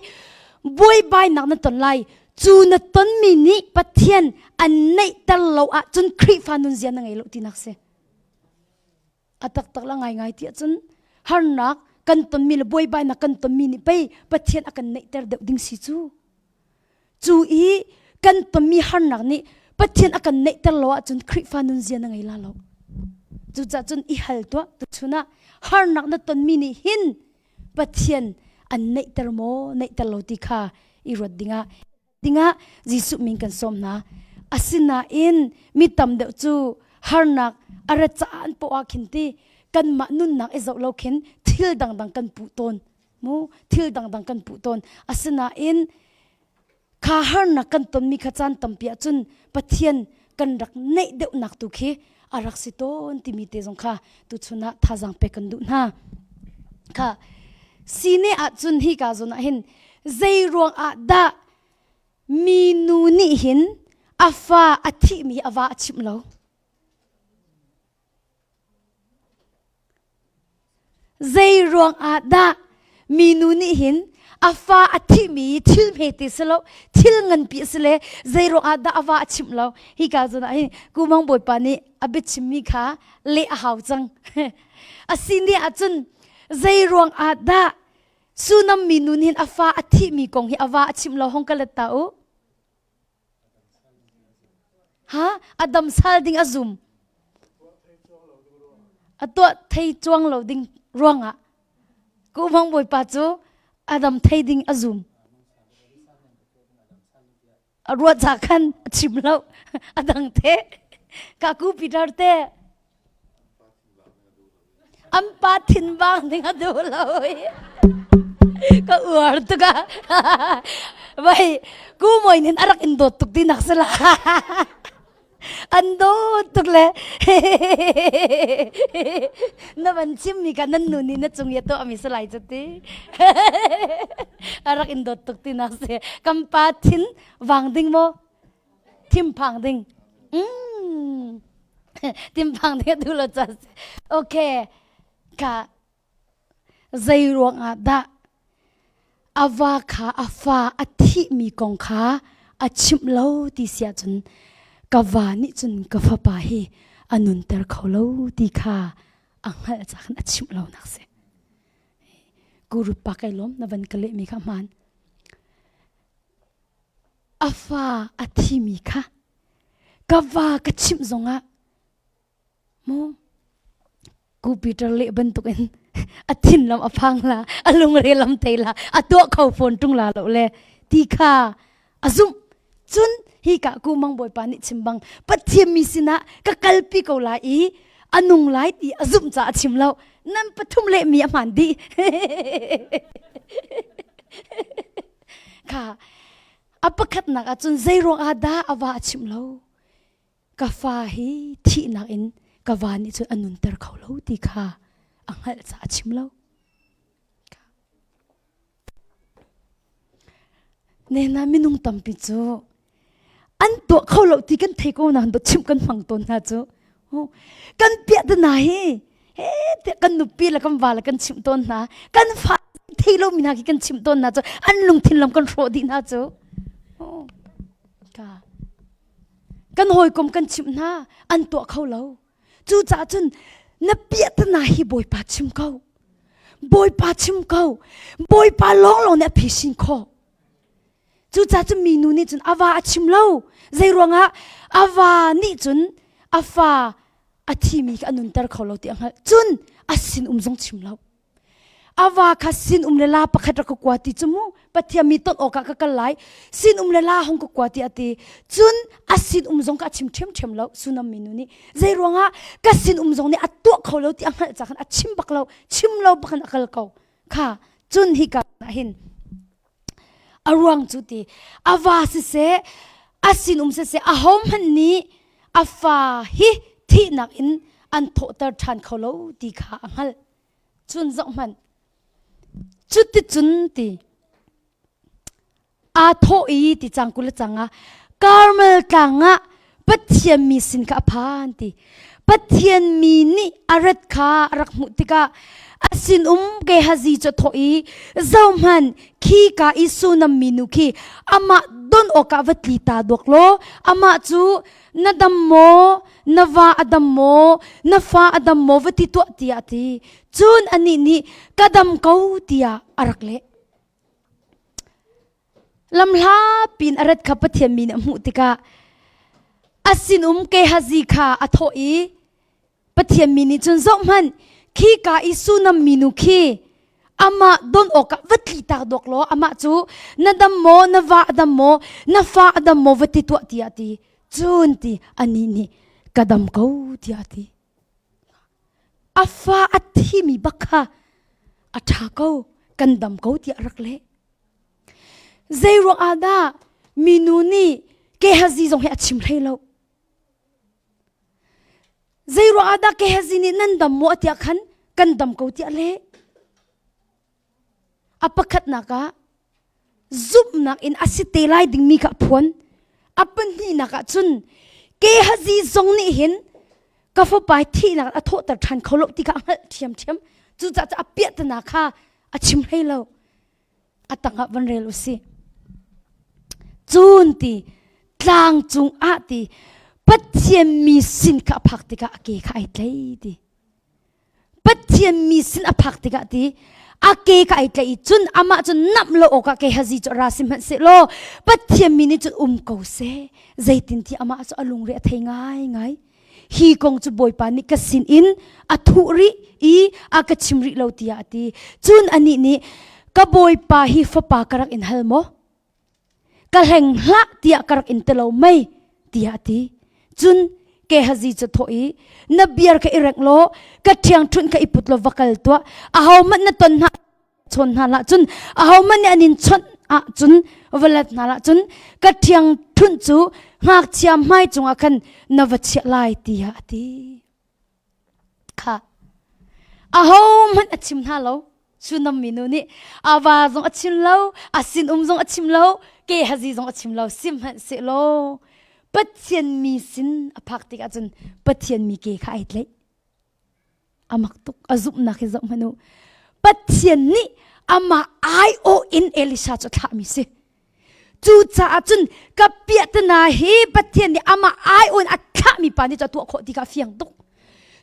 buaibainak na ton lai. Cu na tonmi nih Pathian an neihter lo ahcun Khrihfa nunzia na ngei lo tinak si. A taktak la ngaingai ti ahcun harnak kan tonmi le buaibainak kan tonmi nih pei Pathian a kan neihter deuh ding si cu. Cu i kan tonmi harnak nih Pathian a kan neihter lo ahcun Khrihfa nunzia na ngei la lo. Cucaah cun i hal tuah tuchun ah harnak na tonmi nih hin Pathian an neihter maw neihter lo ti kha i ruat dingah dingah Jesuh min kan sawm hna. Asinain mi tam deuh cu harnak a rat caan poah ah khin ti kanmah nunnak i zoh lo khin thil dangdang kan puh tawn mu thil dangdang kan puh tawn asinain kha harnak kan tonmi kha caan tampi ahcun Pathian kan rak neih deuhnak tu khi a rak si tawn timi te zong kha tuchun ah thazaang pek kan duh hna kha sine ahcun hi ka zawn ah hin zei ruang ah dah minu nih hin a fa a thihmi a va a chimh lo Zei ruang ah dah minu nih hin a fa a thihmi thil hmete si lo thil nganpi a si le zei ruang ah dah a va a chimh lo hi ka zawn ah hin kumang bawipa nih a biachimmi kha leh a hau cang a si ne ahcun zei ruang ah dah Sunam minu nih hin a fa a thihmi kong hi a va a chimh lo hong ka let ta u Ha? A dam sal ding a zum. A tuah thei cuang lo ding ruangah Kuhmang bawipa cu a dam thei ding a zum. A ruat za khan a chim lo. A dang te. Ka ku Peter te. An pa thin vang ding a duh lo i ka uar tuk a vai ku moi nin a rak in dawt tuk ti nak si la an dawt tuk le na van chim mi ka nan nu nih na cung i a tuah mi si lai cu ti a rak in dawt tuk ti nak si kan pa thin vang ding maw Thinphang ding. Mm. Thinphang ding tu lo cha. Okay. Ka zei ruang ah dah ava kha a fa a thih mi kong kha a chimh lo ti si ahcun ka va nih cun ka fapa hi a nunter kho lo ti kha a hngalh ca khan a chimh lo nak si. Guru pa kai lom na van ka leh mi kha hmaan. A fa a thimi kha ka va ka chimh zongah mu ku Peter leh bantukin a thin lam a phang la a lungre lam thei la a tuah kho phone tung la lo le ti kha a zumh cun hi ka ku mang bawipa nih chim bang Pathian mi sinah ka kalpi ko lai i a nung lai ti a zumh ca a chim lo nan pathum leh mi a hmaan dih Kha a pakhatnak ah cun zei ruang ah dah a va a chimh lo? Ka fa hi thihnak in ka va nih cun a nunter kho lo ti kha a hngalh caah a chim lo. Nena minung tampi cu an tuah kho lo ti kan thei ko nain chimh kan hmang tawn hna cu. Kan piahtana hi he tiah kan nupi le kan va le kan chimh tawn hna. Kan fa thei lomi hna khi kan chimh tawn hna cu an lungthin lam kan hrawh dih hna cu. Ka kan hawikom kan chimh hna an tuah kho lo. Cucaah cun na piahtana hi Bawipa chim ko. Bawipa chim ko. Bawipa lawnglawng nih a phisin khawh. Cucaah cun minu nih cun a va a chim lo. Zei ruangah a va nih cun a fa a thimi kha a nunter kho lo ti a hngalh. Cun a sinum zong chim lo. A va kha sinum le la pakhat rak ka kua ti cu mu Pathian mi ton awkah ka kal lai. Sinum le la hong ka kua ti a ti. Cun a sinum zong kha a chim ṭhiamṭhiam lo Sunam minu nih. Zei ruangah ka sinum zong nih a tuah kho lo ti a hngalh ca khan a chim bak lo. Chim lo bak in a kal ko. Kha cun hika ah hin A ruang cu ti a va siseh a sinum siseh ahohmanh nih a fa hi thihnak in an thawhter ṭhan kho lo ti kha a hngalh. Cun zohhmanh, cuticun ti aa thawh i ti cang 20 le cang ah Karmel tlang ah Pathian mi sin kha a phan ti. Pathian mi nih a rat kha a rak hmuh tikah a sinum Gehazi cu a thawh i zohhmanh khi ka i Sunam minu khi amah don awkah va tli ta duak law amah cu na dam maw na va a dam maw na fa a dam maw va ti tuah tiah a ti cun anih nih ka dam ko tiah a rak leh Lamhla pin a rat kha Pathian mi nih a hmuh tikah a sinum Gehazi kha a thawh i Pathian mi nih cun zohhmanh khika i Sunam minu khi amah don awkah va tli tak dawk law amah cu na dam maw na va a dam maw na fa a dam maw va ti tuah tiah a ti cun ti anih nih ka dam ko tiah a ti a fa a thimi bak kha a ṭha ko kan dam ko tiah a rak leh Zei ruang ah dah minu nih Gehazi zong hi a chim hlei lo? Zei ruang ah dah Gehazi nih nan dam maw tiah khan kan dam ko tiah leh? A pakhatnak ah zumhnak in a si te lai dingmi kha a phuan. A pahnihnak ah cun Gehazi zong nih hin ka fapa thihnak a thawhter ṭhan kho lo ti kha a hngalh ṭhiamṭhiam. Cucaah a piahtana kha a chim hlei lo. A tangah van rel u sih. Cun ti tlang cung ah ti Pathian mi sin kha a phak tikah a ke kha ai tlei ti. Pathian mi sin a phak tikah ti a ke kha ai tlei i cun amah cu namh lo awkah Gehazi cu ra sihmanhsehlaw Pathian mi nih cun um ko seh zeitintiah amah cu a lungre a thei ngaingai. Hi kong cu Bawipa nih ka sinin a thuh rih i a ka chim rih lo tiah a ti. Cun anih nih, Ka Bawipa hi fapa ka rak in hal maw? Ka hleng hlah tiah ka rak in ti lo mei? tiah a ti. Cun Gehazi cu thawh i, Na biar kha i rengh law ka ṭhiangṭhunh kha i put law va kal tuah. Ahohmanh na ton hna chawn hna hlah cun ahohmanh nih an in chawnh ahcun va let hna hlah cun ka ṭhiangṭhunh cu ngakchia hmai cungah khan na va chiah lai tiah a ti. Kha ahohmanh a chim hna lo. Sunam minu nih a va zong a chim lo, a sinum zong a chim lo, Gehazi zong a chim lo. Sihmanhsehlaw Pathian mi sin a phak tikah cun Pathian mi ke kha ai tlaih. A mak tuk a zumhnak hi zoh hmanh u. Pathian nih amah aiawh in Elisha cu a thlahmi si. Cucaah cun ka piahtana hi Pathian nih amah aiawh in a thlahmi pa nih cu a tuah khawh ti kha a fiang tuk.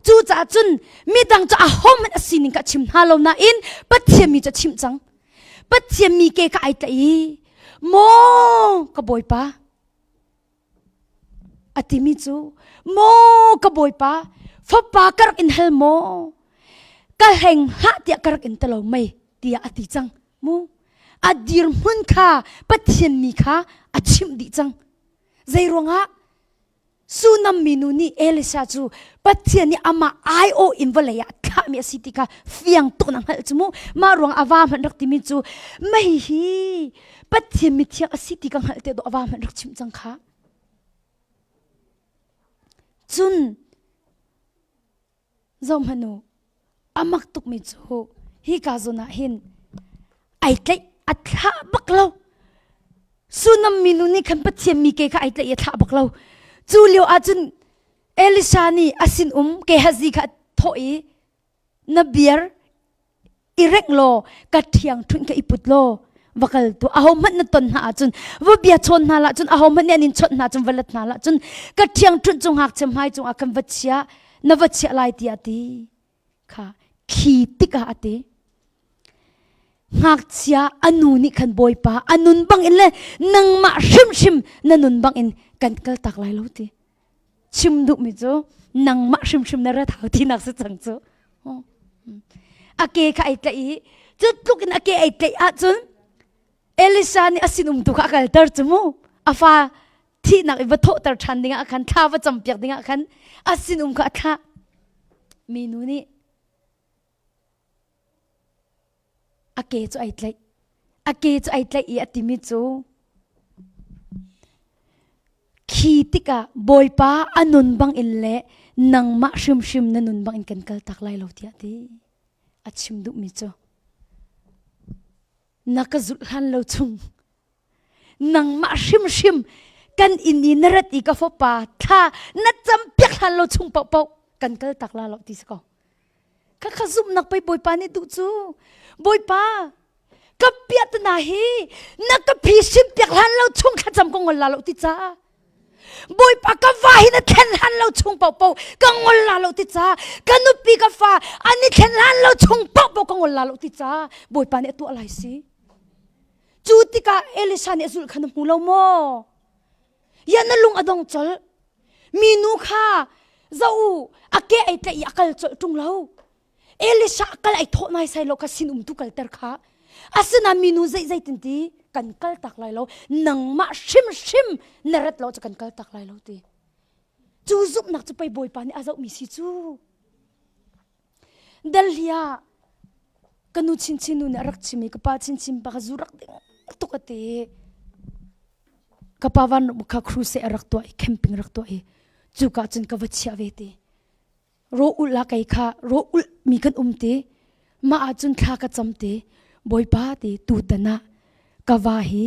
Cucaah cun midang cu ahohmanh a sining kha a chim hna lo nain Pathian mi cu a chimh cang. Pathian mi ke kha ai tlaih i maw ka Bawipa A timi cu, Maw ka bawipa, fapa ka rak in hal maw? Ka hleng hlah tiah ka rak in talo mei tiah a ti cang. Mu a dirhmun kha Pathian mi kha a chimh dih cang. Zei ruangah Sunam minu nih Elisha cu Pathian nih amah aiawh in vawlei ah thlahmi a si ti kha fiang tuk na hngalh cu mu. Mah ruang a va hmanh rak timi cu mei hi Pathian mithiang a si ti ka hngalh te dawh a va hmanh rak chimh cang kha. Cun zohhmanh u a mak tukmi cu hi ka zawn ah hin ai tlaih a thlah bak lo. Sunam minu nih khan Pathian mi ke kha ai tlaih i a thlah bak lo. Cu lio ah cun. Elisha nih a sinum Gehazi kha a thawh i na biar i rengh law ka ṭhiang ṭhunh kha i put law va kal tuah aho hmanh na ton hna ahcun va bia chawn hna lah cun aho hmanh nih an in chawnh hna cun va let hna lah cun ka ṭhiang ṭhunh cu ngakchia hmai cungah khan va chia na va chiah lai tiah a ti kha khi tikah a ti ngakchia a nu nih khan bawipa a nun bangin le nangmah hrimhrim na nun bangin kan kal tak lai lo ti chim duhmi cu nangmah hrimhrim na rat hau tinak si cang cu a ke kha ai tlaih i cu tluk in a ke ai tlaih ahcun Elisha nih a sinum tu kha a kalter cu mu a fa thihnak i va thawhter ṭhan dingah khan thla va campiak dingah khan a sinum kha a thlah minu nih A ke cu ai tlaih. A ke cu ai tlaih i a timi cu khi tikah Bawipa a nun bangin le nangmah hrimhrim na nun bangin kan kal tak lai lo tiah ti a chim duhmi cu na ka zulh hlan lo chung nangmah hrimhrim kan inn i na rat i ka fapa thla na campiak hlan lo chung paohpaoh kan kal tak la lo ti si ko kha kha zumhnak pei bawipa nih duh cu bawipa ka piahtana hi na ka phi sim piak hlan lo chung thlacam ka ngol la lo ti ca bawipa ka va hi na thlen hlan lo chung paohpaoh ka ngol la lo ti ca ka nupi ka fa an i thlen hlan lo chung paohpaoh ka ngol la lo ti ca bawipa nih a tuah lai si Cu tikah Elisha nih a zulh kha na hmu lo maw? Ya na lung a dong colh. Minu kha zoh u, a ke ai tlaih i a kal colh ṭung lo. Elisha a kal ai thawh nai sai lo kha sinum tu kalter kha. Asinain minu zei zeitin ti kan kal tak lai lo. Nangmah hrimhrim na rat lo cu kan kal tak lai lo ti. Cu zumhnak cu pei Bawipa nih a zohmi si cu. Delhi ah ka nu chinchin nu nih a rak chim i ka pa chinchin pa kha zu rak ding tuk a ti. Ka pa van kha crusade a rak tuah i camping rak tuah i cuka cun ka va chiah ve ti. Ro ulh la kei kha ro ulh mi kan um ti. Mah ah cun thla ka cam ti. Bawipa ti tutan ah ka va hi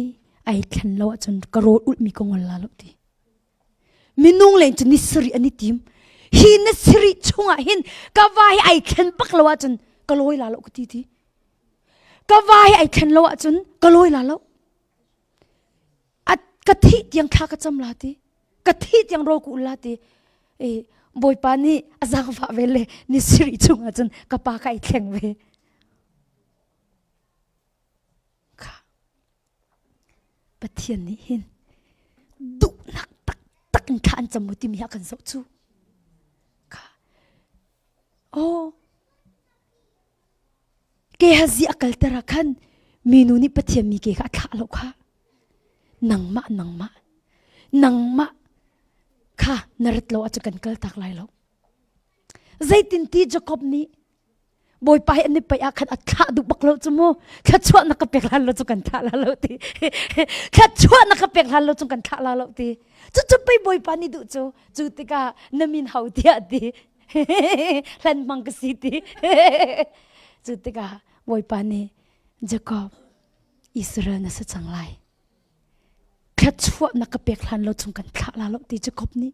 ai thlen lo ahcun ka rawl ulh mi ka ngol la lo ti. Minung len cu ni sarih an i tim. Hi na sarih chungah hin ka va hi ai thlen bak lo ahcun ka lawi la lo ka ti ti. Ka va hi ai thlen lo ahcun ka lawi la lo. A ka thih tiang thla ka cam la ti. Ka thih tiang rawl ku la ti. E, Bawipa nih a zaangfah ve le ni sarih chungah cun ka pa ka ai thleng ve. Kha Pathian nih hin duhnak taktak in thla an cam mu timi hi a kan zoh cu. Kha. Oh. Gehazi a kalter ah khan minu nih Pathian mi ke kha a thlah lo kha. Nangmah nangmah nangmah kha na rat lo ahcun kan kal tak lai lo. Zeitinti Jacob nih Bawipa hi an i paih ah khan a thlah duh bak lo cu mu thluachuah na ka pek hlan lo cu kan thlah la lo ti thluachuah na ka pek hlan lo cu kan thlah la lo ti cu cu pei Bawipa nih duh cu cu tikah na min ho tiah ti hlan hmang ka si ti cu tikah Bawipa nih Jacob Israel na si cang lai thluachuah na ka pek hlan lo chung kan thlah la lo ti Jacob nih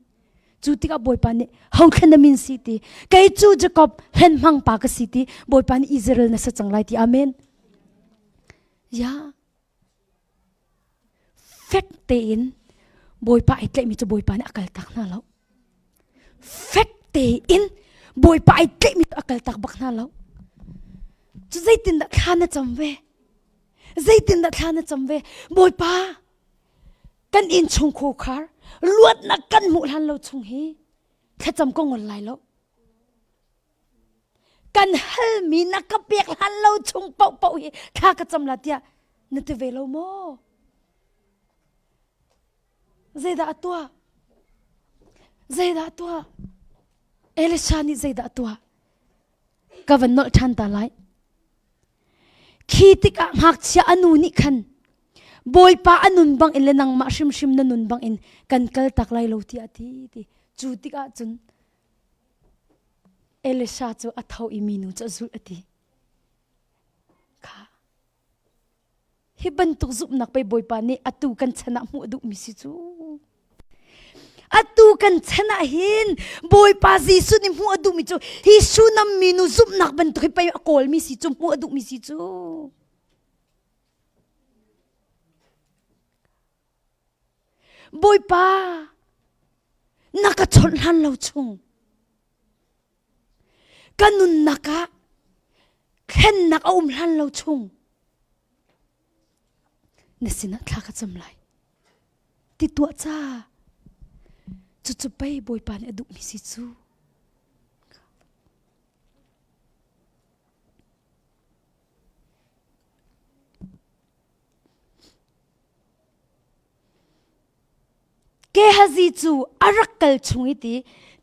cu tikah Bawipa nih ho thlen na min si ti kei cu Jacob hlen hmang pa ka si ti Bawipa nih Israel na sa cang lai ti amen ya fek tein Bawipa ai tlaihmi cu Bawipa nih a kal tak hna lo fek tein Bawipa ai tlaihmi a kal tak bak hna lo cu zeitindah thla na cam ve Zeitindah thla na cam ve? Bawipa, kan inn chung khar luatnak kan hmuh hlan lo chung hi thlacam ka ngol lai lo. Kan halmi na ka pek hlan lo chung paohpaoh hi thla ka cam la tiah na ti ve lo maw? Zeidah a tuah? Zeidah a tuah? Elisha nih zeidah a tuah? Ka van nolh ṭhan ta lai. Khi tikah ngakchia a nu nih khan Bawipa a nun bangin le nangmah hrimhrim na nun bangin kan kal tak lai lo tiah a ti ti. Cu tikah cun Elisha cu a tho i minu cu a zulh a ti. Kha hi bantuk zumhnak pei Bawipa nih atu kan chan ah hmuh a duhmi si cu. Atu kan chan ah hin Bawipa Jesuh nih hmuh a duhmi cu hi Shunam minu zumhnak bantuk hi pei a kawlmi si cu hmuh a duhmi si cu. Bawipa na ka chawnh hlan lo chung ka nunnak ah thlennak a um hlan lo chung na sinah thla ka cam lai. Ti tuah ca. Cucu pei Bawipa nih a duhmi si cu. Gehazi cu a rak kal chung i ti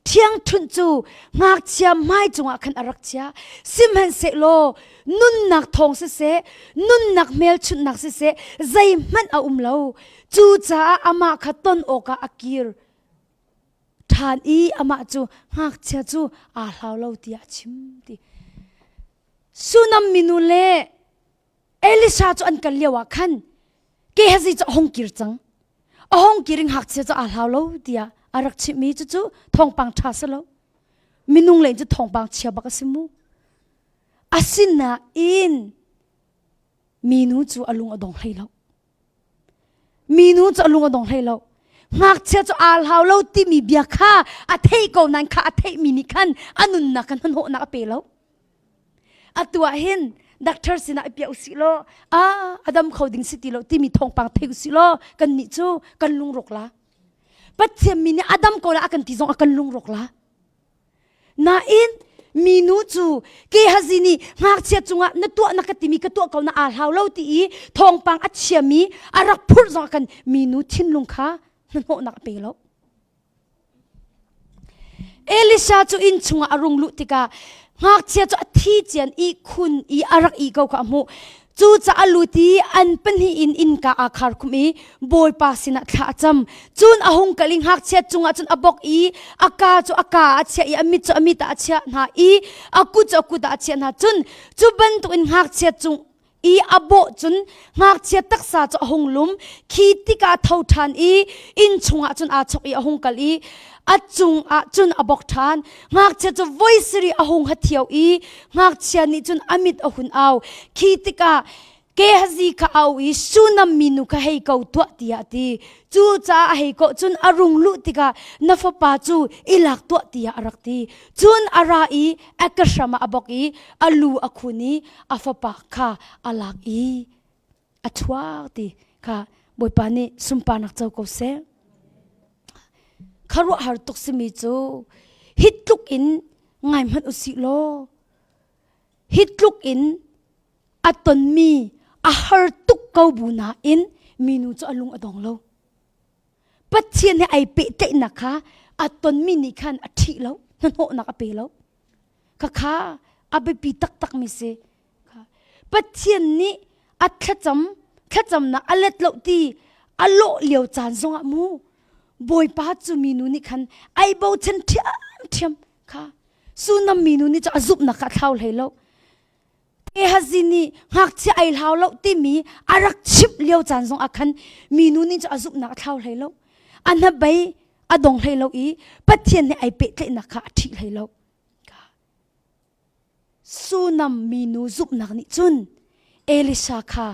ṭhiangṭhunh cu ngakchia hmai cungah khan a rak chia. Sihmanhsehlaw nunnak thawng siseh, nunnak hmelchunhnak siseh, zeihmanh a um lo. Cucaah amah kha ton awkah a kir ṭhan i amah cu ngakchia cu aa hlau lo tiah a chim ti. Sunam minu le Elisha cu an kal lio ah khan Gehazi cu a hung kir cang. A hung kir in ngakchia cu aa hlau lo tiah a rak chimhmi cucu thawngpang ṭha si lo. Minung le cu thawngpang chia bak a si mu. Asinain minu cu a lung a dong hlei lo. Minu cu a lung a dong hlei lo. Ngakchia cu aa hlau lo timi bia kha a theih ko nain kha a theihmi nih khan a nunnak khan hnahnawhnak a pe lo. Atu ah hin doctor sinah i piah usih law a a dam kho ding si ti lo timi thawngpang thei usih law kan nih cu kan lungrawk la. Pathian mi nih a dam ko la a kan ti zong a kan lungrawk la. Nain minu cu Gehazi nih ngakchia cungah na tuah na ka timi ka tuah ko na aa hlau lo ti i thawngpang a chiami a rak phurh zong ah khan minu thinlung kha hnahnawhnak a pe lo. Elisha cu inn chungah a rung luh tikah ngakchia cu a thi cian ihkhun i a rak ih ko kha a hmuh. Cucaah a lut i an pahnih in innka aa khar khum i Bawipa sinah thla a cam. Cun a hung kal i ngakchia cungah cun a bawk i a kaa cu a kaa ah a chiah i a mit cu a mit ah a chiah hna i a kut cu a kut ah a chiah hna. Cun cu bantukin ngakchia cung i a bawh cun ngakchia taksa cu a hung lum khi tikah a tho ṭhan i inn chungah cun aa chok i a hung kal i a cungah cun a bawk ṭhan ngakchia cu voi sarih a hung hathio i ngakchia nih cun a mit a hun au khi tikah Gehazi kha au i Shunam minu kha hei ko tuah tiah a ti. Cucaah a hei kawh cun a rung luh tikah na fapa cu i lak tuah tiah a rak ti. Cun a ra i a ka hram ah a bawk i a lu a khun i a fapa kha a lak i a chuak ti kha Bawipa nih sunparnak co ko seh. Khuaruahhar tuk simi cu hi tluk in ngai hmanh usih law hi tluk in a tonmi a har tuk ko bu nain minu cu a lung a dong lo. Pathian he ai pehtlaihnak kha a tonmi nih khan a ṭhih lo, hnahnawhnak a pe lo. Khakha a biapi taktakmi si. Pathian nih a thlacam thlacamnak a let lo ti a lawh lio caan zongah mu Bawipa cu minu nih khan ai bochan ṭhiamṭhiam kha Sunam minu nih cu a zumhnak kha a thlau hlei lo. Gehazi nih ngakchia ai hlau lo timi a rak chimh lio caan zong ah khan minu nih cu a zumhnak a thlau hlei lo. A hnabei a dong hlei lo i Pathian nih ai pehtlaihnak kha a ṭhih hlei lo. Sunam minu zumhnak nih cun Elisha kha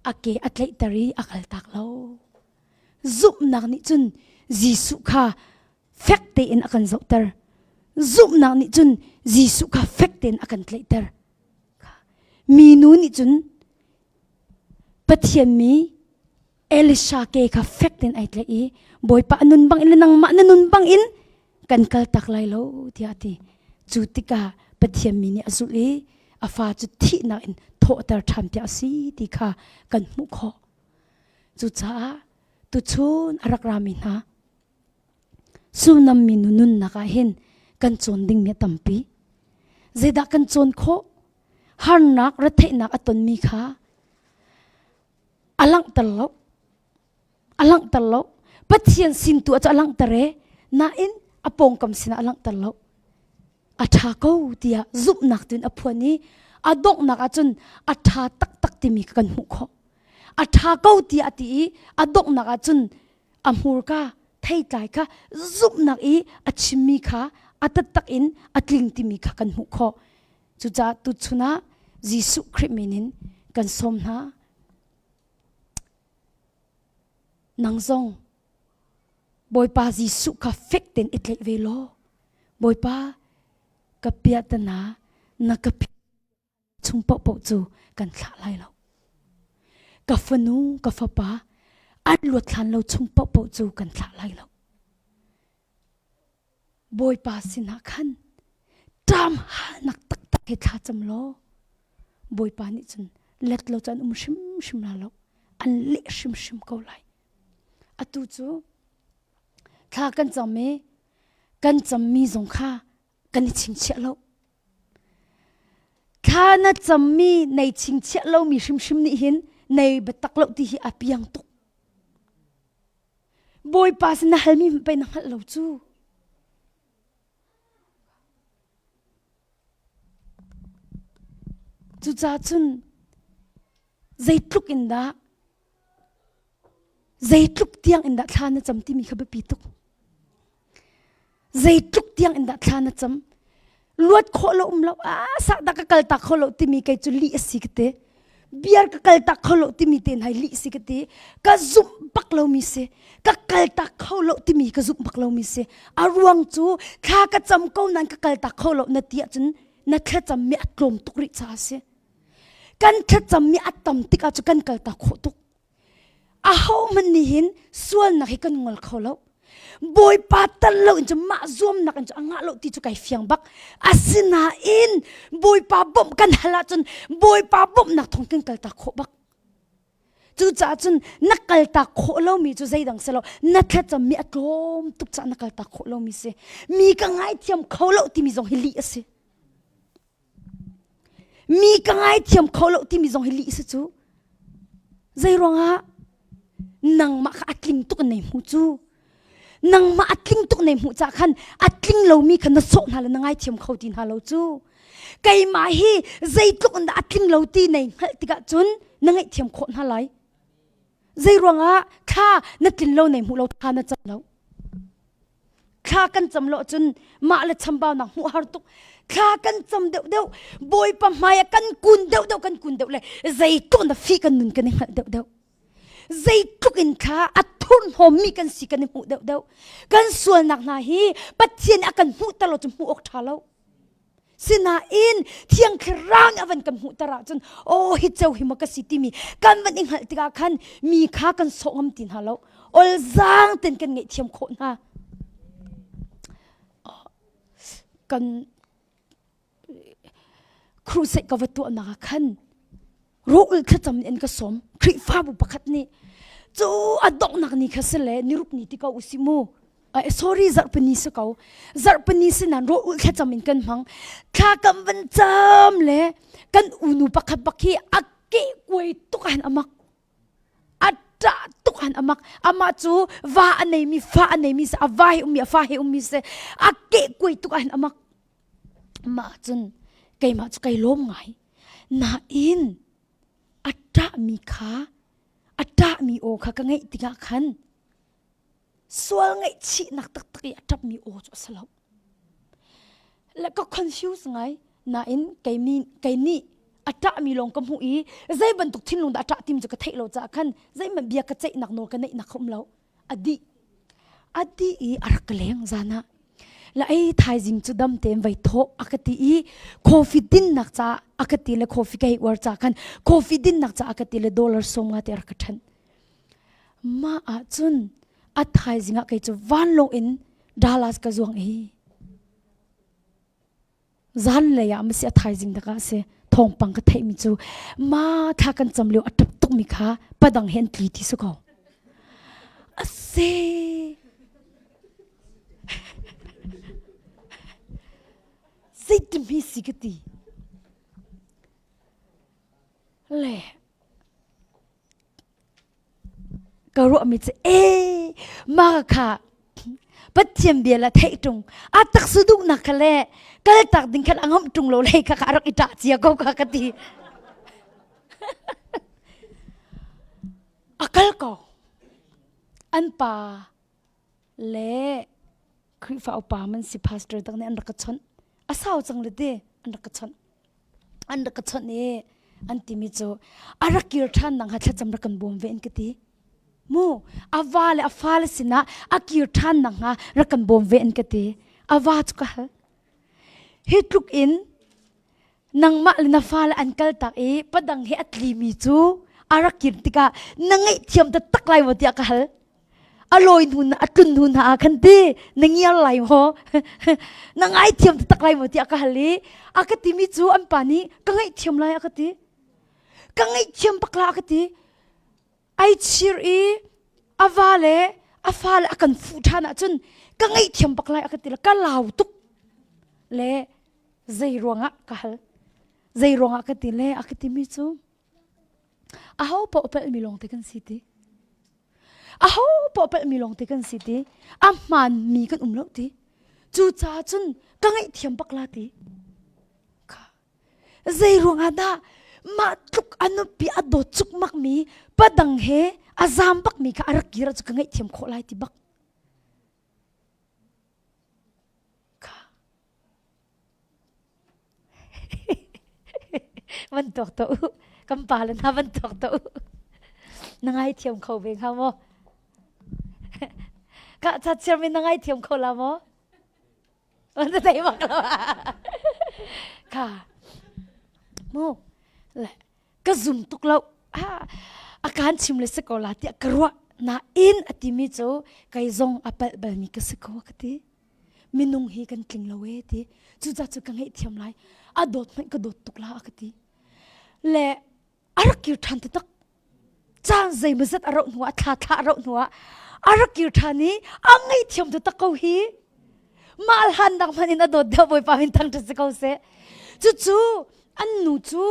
a ke a tlaihter i a kaltak lo. Zumhnak nih cun Jesuh kha fek tein a kan zohter. Zumhnak nih cun Jesuh kha fek tein a kan tlaihter. Minu nih cun Pathian mi Elisha ke kha fek tein ai tlaih i Bawipa a nun bang in le nangmah na nun bang in kan kal tak lai lo tiah a ti. Cu tikah Pathian mi nih a zulh i a fa cu thihnak in thawhter ṭhan piak a si ti kha kan hmuh khawh. Cucaah tuchun a rak rami hna Sunam minu nunnak ah hin kan cawn dingmi a tampi. Zeidah kan cawn khawh? Harnak, retheihnak a tonmi kha a langhter lo. A langhter lo. Pathian sin tu ah cu a langhter e. Nain a pawngkam sinah a langhter lo. A ṭha ko tiah zumhnak tuin a phuan i a donghnak ahcun a ṭha taktak timi kha kan hmuh khawh. A ṭha ko tiah a ti i a donghnak ahcun a hmurka. Theitlai kha zumhnak i a chimmi kha a taktak in a tling timi kha kan hmuh khawh. Cucaah tuchun ah Jesuh Khrih min in kan sawm hna. Nang zong Bawipa Jesuh kha fek tein i tlaih ve law Bawipa ka piahtana na ka chung paohpaoh cu kan thlah lai lo. Ka fanu, ka fapa an luat hlan lo chung paohpaoh cu kan thlah lai lo. Bawipa sinah khan ṭam halnak taktak he thla cam law Bawipa nih cun let lo cu an um hrimhrim la lo an leh hrimhrim ko lai. Atu cu thla kan cam i kan cammi zong kha kan i chingchiah lo. Thla na cammi nei chingchiah lomi hrimhrim nih hin nei biatak lo ti hi a piang tuk. Bawipa sin na halmi pei na hngalh lo cu. Cucaah cun zeitluk in dah Zeitluk tiang in dah thla na cam timi kha biapi tuk. Zeitluk tiang in dah thla na cam. Luat khawh lo um lo, ah sak dah ka kal tak kho lo timi kei cu lih a si ka ti. Biar ka kal tak kho lo timi te hna lih si ka ti. Ka zumh bak lomi si. Ka kal tak kho lo timi ka zumh bak lomi si. A ruang cu thla ka cam ko nain ka kal tak kho lo na ti ahcun na thlacam mi a tlawm tuk rih caah a si. Kan thlacammi a tam tikah cu kan kaltak khawh tuk. Ahohmanh nih hin sualnak hi kan ngol kho lo. Bawipa tal lo in cu mah zuamnak in cu a ngah lo ti cu kai fiang bak. Asinain Bawipa bawmh kan hal ahcun Bawipa bawmhnak thawng kan kaltak khawh bak. Cucaah cun na kaltak khawh lomi cu zeidang si lo na thlacammi a tlawm tuk caah na kaltak khawh lomi si. Mi ka ngaithiam kho lo timi zong hi lih a si. Mi ka ngaithiam kho lo timi zong hi lih si cu. Zei ruangah nangmah kha a tling tuk in nei hmu cu. Nangmah a tling tuk nei hmuh cah khan a tling lomi kha na sawh hna le na ngaithiam kho ti hna lo cu. Keimah hi zeitluk in dah a tling lo ti nei hngalh tikah cun na ngaihthiam khawh hna lai. Zei ruangah thla na tlin lo nei hmuh lo thla na cam lo. Thla kan cam lo cun mah le chambaunak hmuh har tuk. Thla kan cam deuh deuh Bawipa hmai ah kan kun deuh deuh kan kun deuh le zeitluk na fi kan nun kan i hngalh deuh deuh. Zeitluk in thla a thurhnawmmi kan si kan i hmuh deuh deuh. Kan sualnak hna hi Pathian a kan hmuhter lo cu hmuh awk ṭha lo. Sinain thiang thlarau nih a van kan hmuhter ahcun aw hi ceu hi maw ka si timi kan van i hngalh tikah khan mi kha kan sawh ngam ti hna lo. Olzaang ten kan ngaihthiam khawh hna. Kan crusade ka va tuahnak ah khan Rawlul thlacam nih an ka sawm. Khrihfabu pakhat nih cu a donghnak ni kha si le niruk ni ti ko usih mu. Uh, sorry zarhpini si ko. Zarhpini si nan rawlul thlacam in kan hmang. Thla kam van cam le kan unu pakhat bak hi a ke kuai tuk han amak. A ṭah tuk han amak. Amah cu va a neimi fa a neimi se a va he ummi a fa he ummi se a ke kuai tuk han amak. Mah cun keimah cu kai lawm ngai. Nain a ṭahmi kha a ṭahmi aw kha ka ngaih tikah khan sual ngaihchihnak taktak i a ṭapmi aw cu a si lo. Le ka confuse ngai. Nain keimi kei nih a ṭahmi lawng ka hmuh i zei bantuk thinlung dah a ṭah tim cu ka theih lo caah khan zeihmanh bia ka ceihnak nawl ka neihnak kha um lo. A dih. A dih i a rak ka leng zan ah. La ei thaizing cu dam tein vai thawh a ka ti i coffee dinnak caah a ka ti le coffee ka hei uar ca khan coffee dinnak caah a ka ti le dollar sawm nga te a rak ka ṭhen. Mah ah cun a thaizing ah kei cu vanlawng in Dallas ka zuang i Zanlei ah masi a thaizing tak ah si thawngpang ka theihmi cu ma thla kan cam lio a ṭap tukmi kha padang he an tli ti si ko. Ase. Zeitim hi si ka ti. Le ka ruahmi cu ee mah kha Pathian bia la theih ṭung a taksa duhnak kha le kaltak ding khan a ngamh ṭung lo lei kha a rak i ṭah cia ko kha ka ti a kal ko an pa. Le Khrihfa upa man si pastor tak nih an rak ka chawnh. A sau cang le ti an rak ka chawnh. An rak ka chawnh i an timi cu a rak kir ṭhan nang ha thlacam rak kan bawm ve an ka ti. Mu a va le a fale sinah a kir ṭhan nak hnga rak kan bawm ve an ka ti. A va cu ka hal. Hi tluk in nangmah le na fale an kal tak i padang he a tlimi cu a rak kir tikah na ngaihthiam taktak lai maw tiah ka hal. A lawi hnu na a tlun hnu hna ah khan ti na ngiar lai maw na ngaithiam taktak lai maw tiah ka hal i a ka timi cu an pa nih ka ngaihthiam lai a ka ti. Ka ngaihthiam bak la a ka ti. Ai chir i a va le a fale a kan fuh ṭhan ahcun ka ngaihthiam bak lai a ka ti le ka lau tuk le zei ruangah ka hal zei ruangah ka ti le a ka timi cu aho paoh palhmi lawng te kan si ti aho paoh palhmi lawng te kan si ti a hmaanmi kan um lo ti cucaah cun ka ngaihthiam bak la ti Zei ruangah dah mah tluk a nupi a dawt cukmak mi padang he a zaam bak mi kha a rak kir cu ka ngaihthiam khawh lai ti bak. Kha. Van tuak to u. Kan pa le hna van tuak to u. Na ngaithiam kho ve hnga maw? Ka cha chiar mi na ngaithiam kho la maw? Na thei bak lo. Kha. Mu. Le ka zum tuk lo. Ah, a kan chim le si ko la tiah ka ruah. Nain a timi cu kei zong a palh balmi ka si ko ka ti. Minung hi kan tling lo e ti. Cucaah cu ka ngaihthiam lai. A dawt hmanh ka dawt tuk la a ka ti. Le a rak kir ṭhan taktak. Caan zeimawzat a rauh hnuah, thla thla a rauh hnuah a rak kir ṭhan i a ngaihthiam taktak ko hi. Mah hlan nak hmanh in a dawt deuh Bawipa min thangṭhat si ko seh. Cucu an nu cu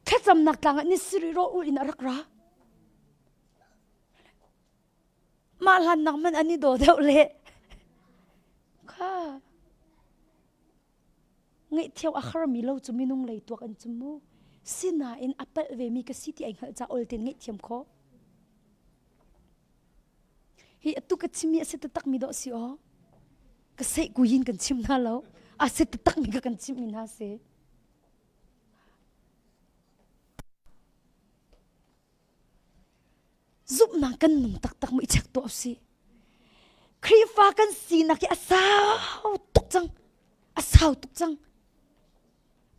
thlacamnak tlang ah ni sarih rawl ul in a rak ra. Mah hlan nak hmanh an i daw deuh le. Kha. Ngaihthiam a harmi lo cu minung lei tuak an chim mu. Sinain a palh vemi ka si ti ai hngalh ca ol tein ngaihthiam khawh. Hi atu ka chimmi a si taktakmi dawh si aw. Ka seih kuyin kan chim hna lo. A si taktakmi ka kan chimmi hna si. Zumhnak kan nung taktak mu i check tuah usih. Khrihfa kan sinak hi a sau tuk cang. A sau tuk cang.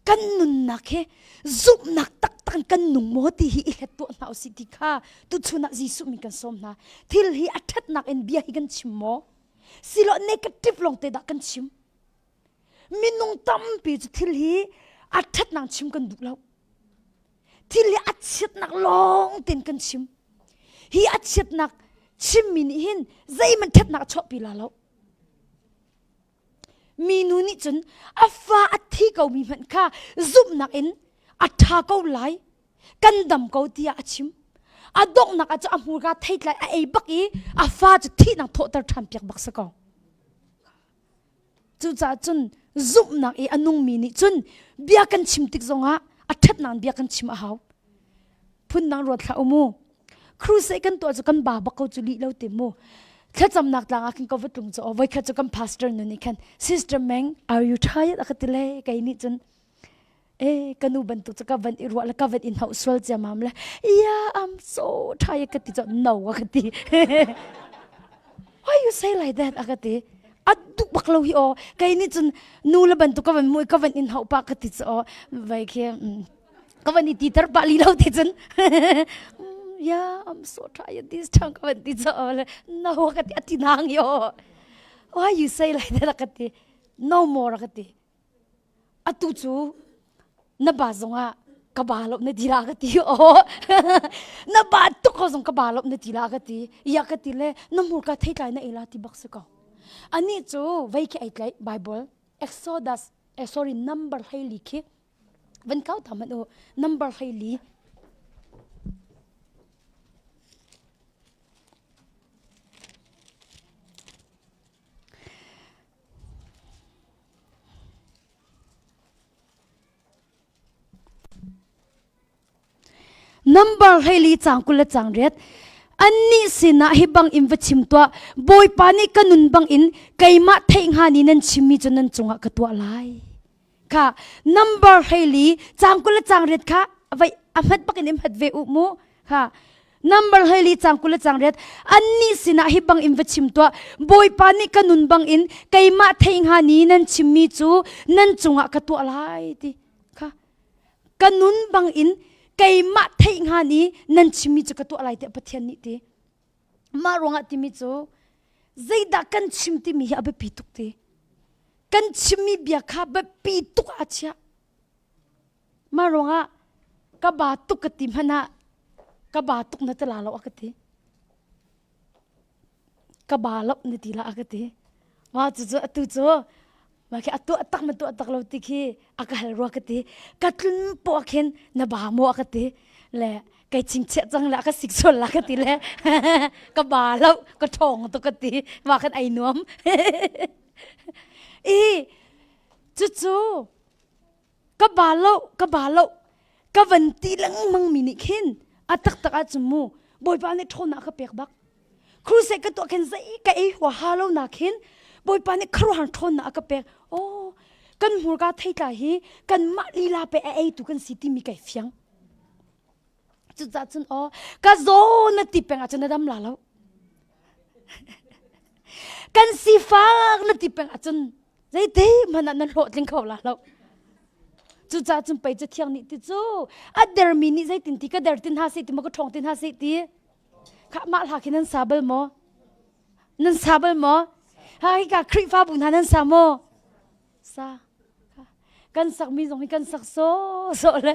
Kan nunnak hi zumhnak taktak in kan nung maw ti hi i hlet tuah hna usih ti kha tuchun ah Jesuh min kan sawm hna. Thil hi a ṭhatnak in bia hi kan chim maw? Silo negative lawng te dah kan chim? Minung tampi cu thil hi a ṭhatnak chim kan duh lo. Thil hi a chiatnak lawng tein kan chim. Hi a chiatnak chimmi nih hin zeihmanh ṭhatnak a chuahpi la lo. Minu nih cun a fa a thi komi hmanh kha zumhnak in a ṭha ko lai, kan dam ko tiah a chim. A donghnak ah cun a hmurka theitlai a ei bak i a fa cu thihnak thawhter ṭhan piak bak si ko. Cucaah cun zumhnak i a nungmi nih cun bia kan chim tik zongah a ṭhatnak bia kan chim a hau. Phundang ruat hlah u mu. Crusade kan tuah cu kan ba bak ko cu lih lo te mu. Thlacamnak tlang ah khin ka va tlung cu voikhat cu kan pastor nu nih khan Sister Meng are you tired a ka ti le kei nih cun e ka nu bantuk cu ka van i ruah le ka van in hauh sual ciamam le yeah I'm so tired ka ti cu no a ka ti why you say like that a ka ti a duh bak lo hi aw kei nih cun nu le bantuk ka van mui ka van in hauh pa ka ti cu aw vai khi ka van i ti ter pa li lo ti cun yeah I'm so tired this time ka van ti cu aw le no ka ti a ti nang yo why you say like that a ka ti no more a ka ti Atu cu na ba zongah ka ba lo na ti la ka ti aw na ba tuk ko zong ka ba lo na ti la ka ti ya ka ti le na hmurka theitlai na ei la ti bak si ko ani cu vei khi ei tlai bible exodus eh, sorry number hleili khi van kau ta man u number hleili Number 14 cang 20 le cang riat. Annih sinah hi bang in va chim tuah, Bawipa nih ka nun bang in keimah theih hnga ni nan chimmi cu nan cungah ka tuah lai. Kha number 14 cang 20 le cang riat kha vai a hmat bak in i hmat ve u mu. Kha number 14 cang 20 le cang riat annih sinah hi bang in va chim tuah Bawipa nih ka nun bang in keimah theih hnga ni nan chimmi cu nan cungah ka tuah lai ti kha ka nun bang in keimah theih hnga ni nan chimmi cu ka tuah lai tiah Pathian nih ti mah ruangah timi cu zeidah kan chim timi hi a biapi tuk ti kan chimmi bia kha biapi tuk ah chiah mah ruangah ka ba tuk ka ti hmanh ah ka ba tuk na ti la lo a ka ti ka ba lo na ti la a ka ti mah cucu atu cu mah khi a tuah tak ma tuah tak lo ti khi a ka hal rua ka ti ka tlun poah khin na ba maw a ka ti le kai chingchiah cang le a ka sik sual la ka ti le ka ba lo ka ṭhawng tuk ka ti mah khan ai nuam i cucu ka ba lo ka ba lo ka van ti lengmang mi nih khin a taktak ahcun mu bawipa nih ṭhawnnak ka pek bak crusade ka tuah khin zei ka ei huaha lo nak khin bawipa nih khuaruahhar ṭhawnnak a ka pek oh kan hmurka theitla hi kanmah lila pe a eitu kan si timi kai fiang cucaah cun aw ka zaw na ti peng ahcun na dam la lo kan sifak na ti peng ahcun zeiti hmanh ah nan hlawhtling kho la lo cucaah cun pei cathiang nih ti cu a dermi nih zeitin ti ka der tin hna seh ti maw ka ṭhawng tin hna seh ti kha mah hla khi nan sa bal maw nan sa bal maw ha hika Khrihfabu hna nan sa maw sa kan sakmi zong hi kan sak sawsawh le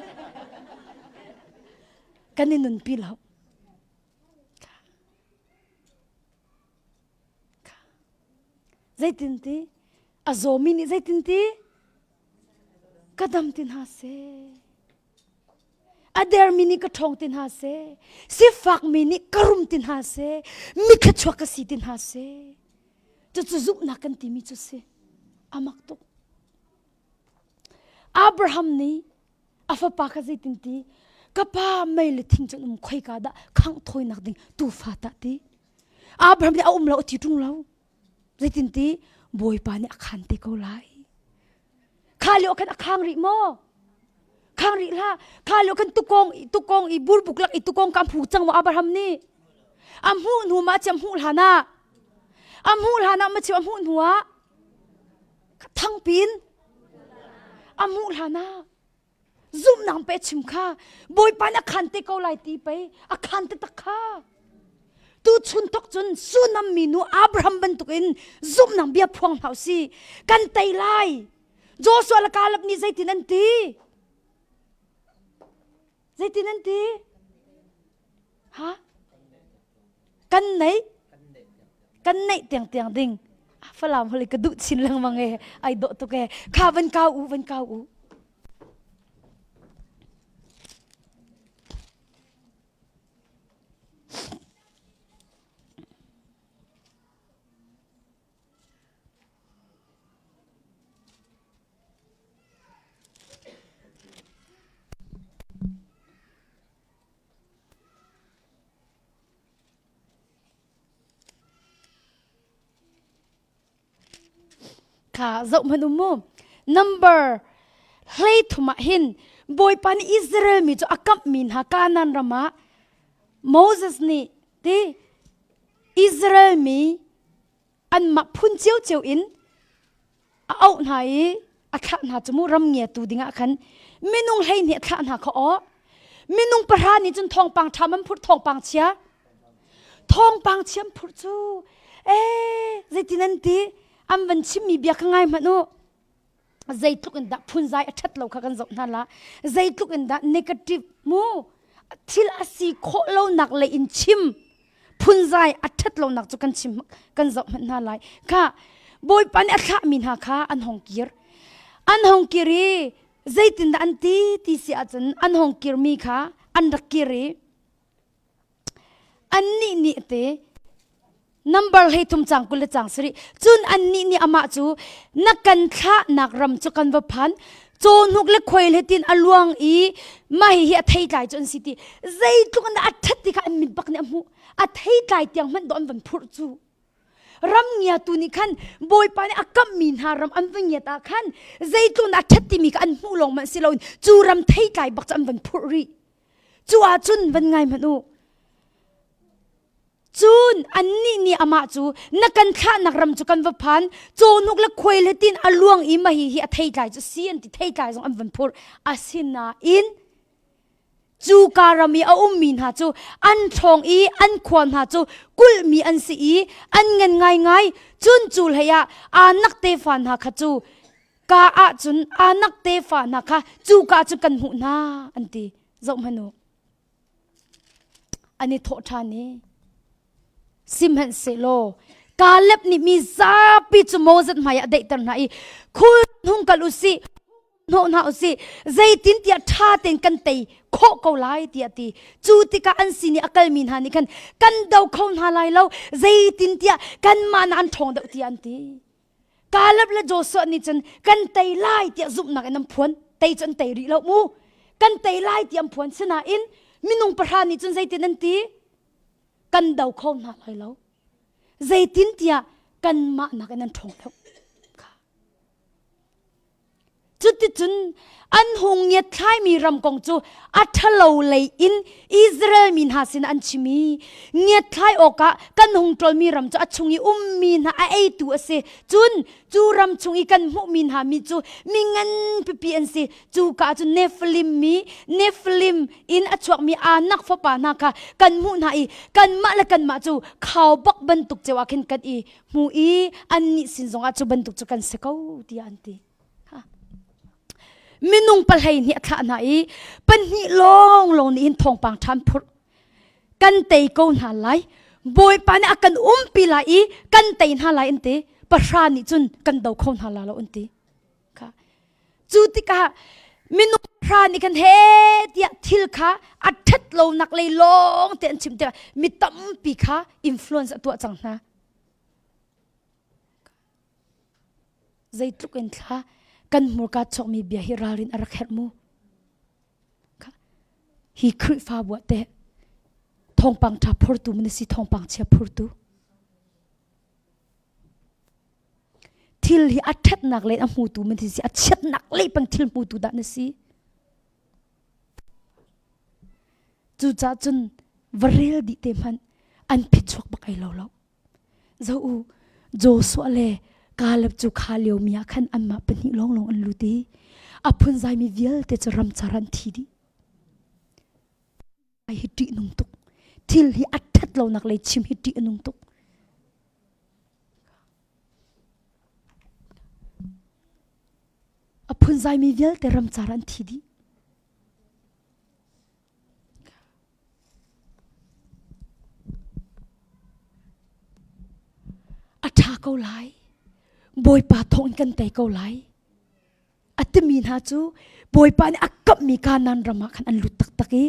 kan i nunpi lo Zeitin ti? A zawmi nih zeitin ti? Ka dam ti hna seh. A dermi nih ka ṭhawng ti hna seh. Sifakmi nih ka rum ti hna seh. Mithluachuak ka si ti hna seh. Cucu zumhnak kan timi cu si. A mak tuk. Abraham nih a fapa kha zeitin ti? Ka pa mei le thing cun um khoika dah khangh thawinak ding tuufa tah ti? Abraham nih a um lo a ti ṭung lo. Zeitinti Bawipa nih a khan te ko lai. Kha lio khan a khang rih maw? Khang rih hlah. Kha lio khan tukong tukong i burbuk lak i tukong ka hmu cang maw Abraham nih? A hmuh hnu ma chiam hmuh hlan ah? A hmuh hlan ah ma chiam a hmuh hnu ah? Thangpin a hmuh hlan ah zumhnak pe chim kha bawipa nih a khan te ko lai ti pei a khan te tak kha tu chun tok cun sunam mi nu Abraham bantukin zumhnak bia phuang hna si kan tei lai Joshua le Caleb nih zeitin an ti zeitin an ti ha kan neih kan neih tiang tiang ding falam holi ka duh chin lengmang e ai dawh tuk e kha van kau u van kau u Kha zoh hmanh u mu. Number 13 ah hin Bawipa nih Israel mi cu a kamhmi hna Kanaan ram ah Moses nih ti Israel mi anmah phun ciocio in a auh hna i a thlah hna cu mu ram ngiatu dingah khan minung 12 a thlah hna kha aw minung pahra nih cun thawngpang ṭha man phurh thawngpang chia thawngpang chia an phurh cu ee zeitin an ti an van chimmi bia kha ngai hmanh u zeitluk in dah phunzai a ṭhat lo kha kan zoh hna la zeitluk in dah negative mu thil a si khawh lonak lei in chim phunzai a ṭhat lonak cu kan chim kan zoh hmanh hna lai kha bawipa nih a thlahmi hna kha an hong kir an hong kir i zeitindah an ti ti si ahcun an hong kirmi kha an rak kir i Annih nih te number 13 cang 20 le cang sarih cun annih nih amah cu na kan thlahnak ram cu kan va phan cawhnuk le khuail he tin a luang i mah hihi a theitlai cu an si ti zeitluk in dah a ṭhat ti kha an mit bak nih a hmuh. A theitlai tiang hmanh dawh an van phurh cu. Ram ngiatu nih khan Bawipa nih a kamhmi hna ram an va ngiat ah khan zeitlun a ṭhat timi kha an hmuh lawng hmanh si loin cu ram theitlai bak cu an van phurh rih. Cu ahcun van ngai hmanh u. Cun annih nih amah cu na kan thlahnak ram cu kan va phan, cawhnuk le khuai le tin a luang i mah hihi a theitlai cu si an ti theitlai zong an van phurh. Asinain cuka ram i a ummi hna cu an ṭhawng i an khua hna cu kulhmi an si i an ngan ngaingai. Cun cu hleiah Anak tefa hna kha cu ka ahcun Anak tefa hna kha cuka cu kan hmuh hna an ti. Zohhmanh u. An i thawh ṭhan i sihmanhsehlaw Kaleb nih mi zapi cu Moses hmaiah a daihter hna i khul hung kal u sih hnawh hna u sih zeitintiah ṭha tein kan tei khawh ko lai tiah a ti cu tikah an sin i a kalmi hna nih khan kan do kho hna lai lo zeitintiah kanmah na an ṭhawng deuh tiah an ti Kaleb le Joshua nih cun kan tei lai tiah zumhnak in an phuan. Tei cu an tei rih lo mu. Kan tei lai tiah an phuan. Sinain minung pahra nih cun zeitin an ti? Kan do kho hna lai lo. Zeitin tiah kanmah nakin an ṭhawng deuh. Cuticun an hung ngiatthlaimi ram kong cu a ṭhalo lei in Israel mi hna sinah an chim i ngiatthlai awkah kan hung ṭawlmi ram cu a chung i ummi hna a eitu a si. Cun cu ram chung i kan hmuhmi hna mi cu mi ngan pipi an si. Cuka ah cun Nephilim mi, Nephilim in a chuakmi Anak fapa hna kha kan hmuh hna i kanmah le kanmah cu khaubawk bantuk cio ah khin kan i hmu i annih sin zongah cu bantuk cu kan si ko tiah an ti. Minung pahlei nih a thlah hna i pahnih lawnglawng nih hin thawngpang ṭhan phurh. Kan tei ko hna lai. Bawipa nih a kan umpi lai i kan tei hna lai an ti. Pahra nih cun kan do kho hna la lo an ti. Cu tikah minung pahra nih kan he tiah thil kha a ṭhat lonak lei lawng te an chim tikah mi tampi kha influence a tuah cang hna. Zeitluk in thla kan hmurka chuakmi bia hi ralrin a rak herh mu. Hi Khrihfabu ah teh thawngpang ṭha phurtu man si thawngpang chia phurtu. Thil hi a ṭhatnak le a hmutu man si a chiatnak lei pang thil hmutu dah na si. Cucaah cun va rel dih te hmanh an phichuak bak ai lo lo. Zo u, Joshua le Caleb cu kha liomi ah khan anmah pahnih lawnglawng an lut i a phunzaimi vialte cu ramcar an thi dih. Hi ṭih nung tuk. Thil hi a ṭhat lonak lei chim hi ṭih a nung tuk. A phunzaimi vialte ramcar an thi dih. A ṭha ko lai. Bawipa thawng in kan tei ko lai. A timi hna cu Bawipa nih a kamhmi Kanaan ram ah khan an lut taktak i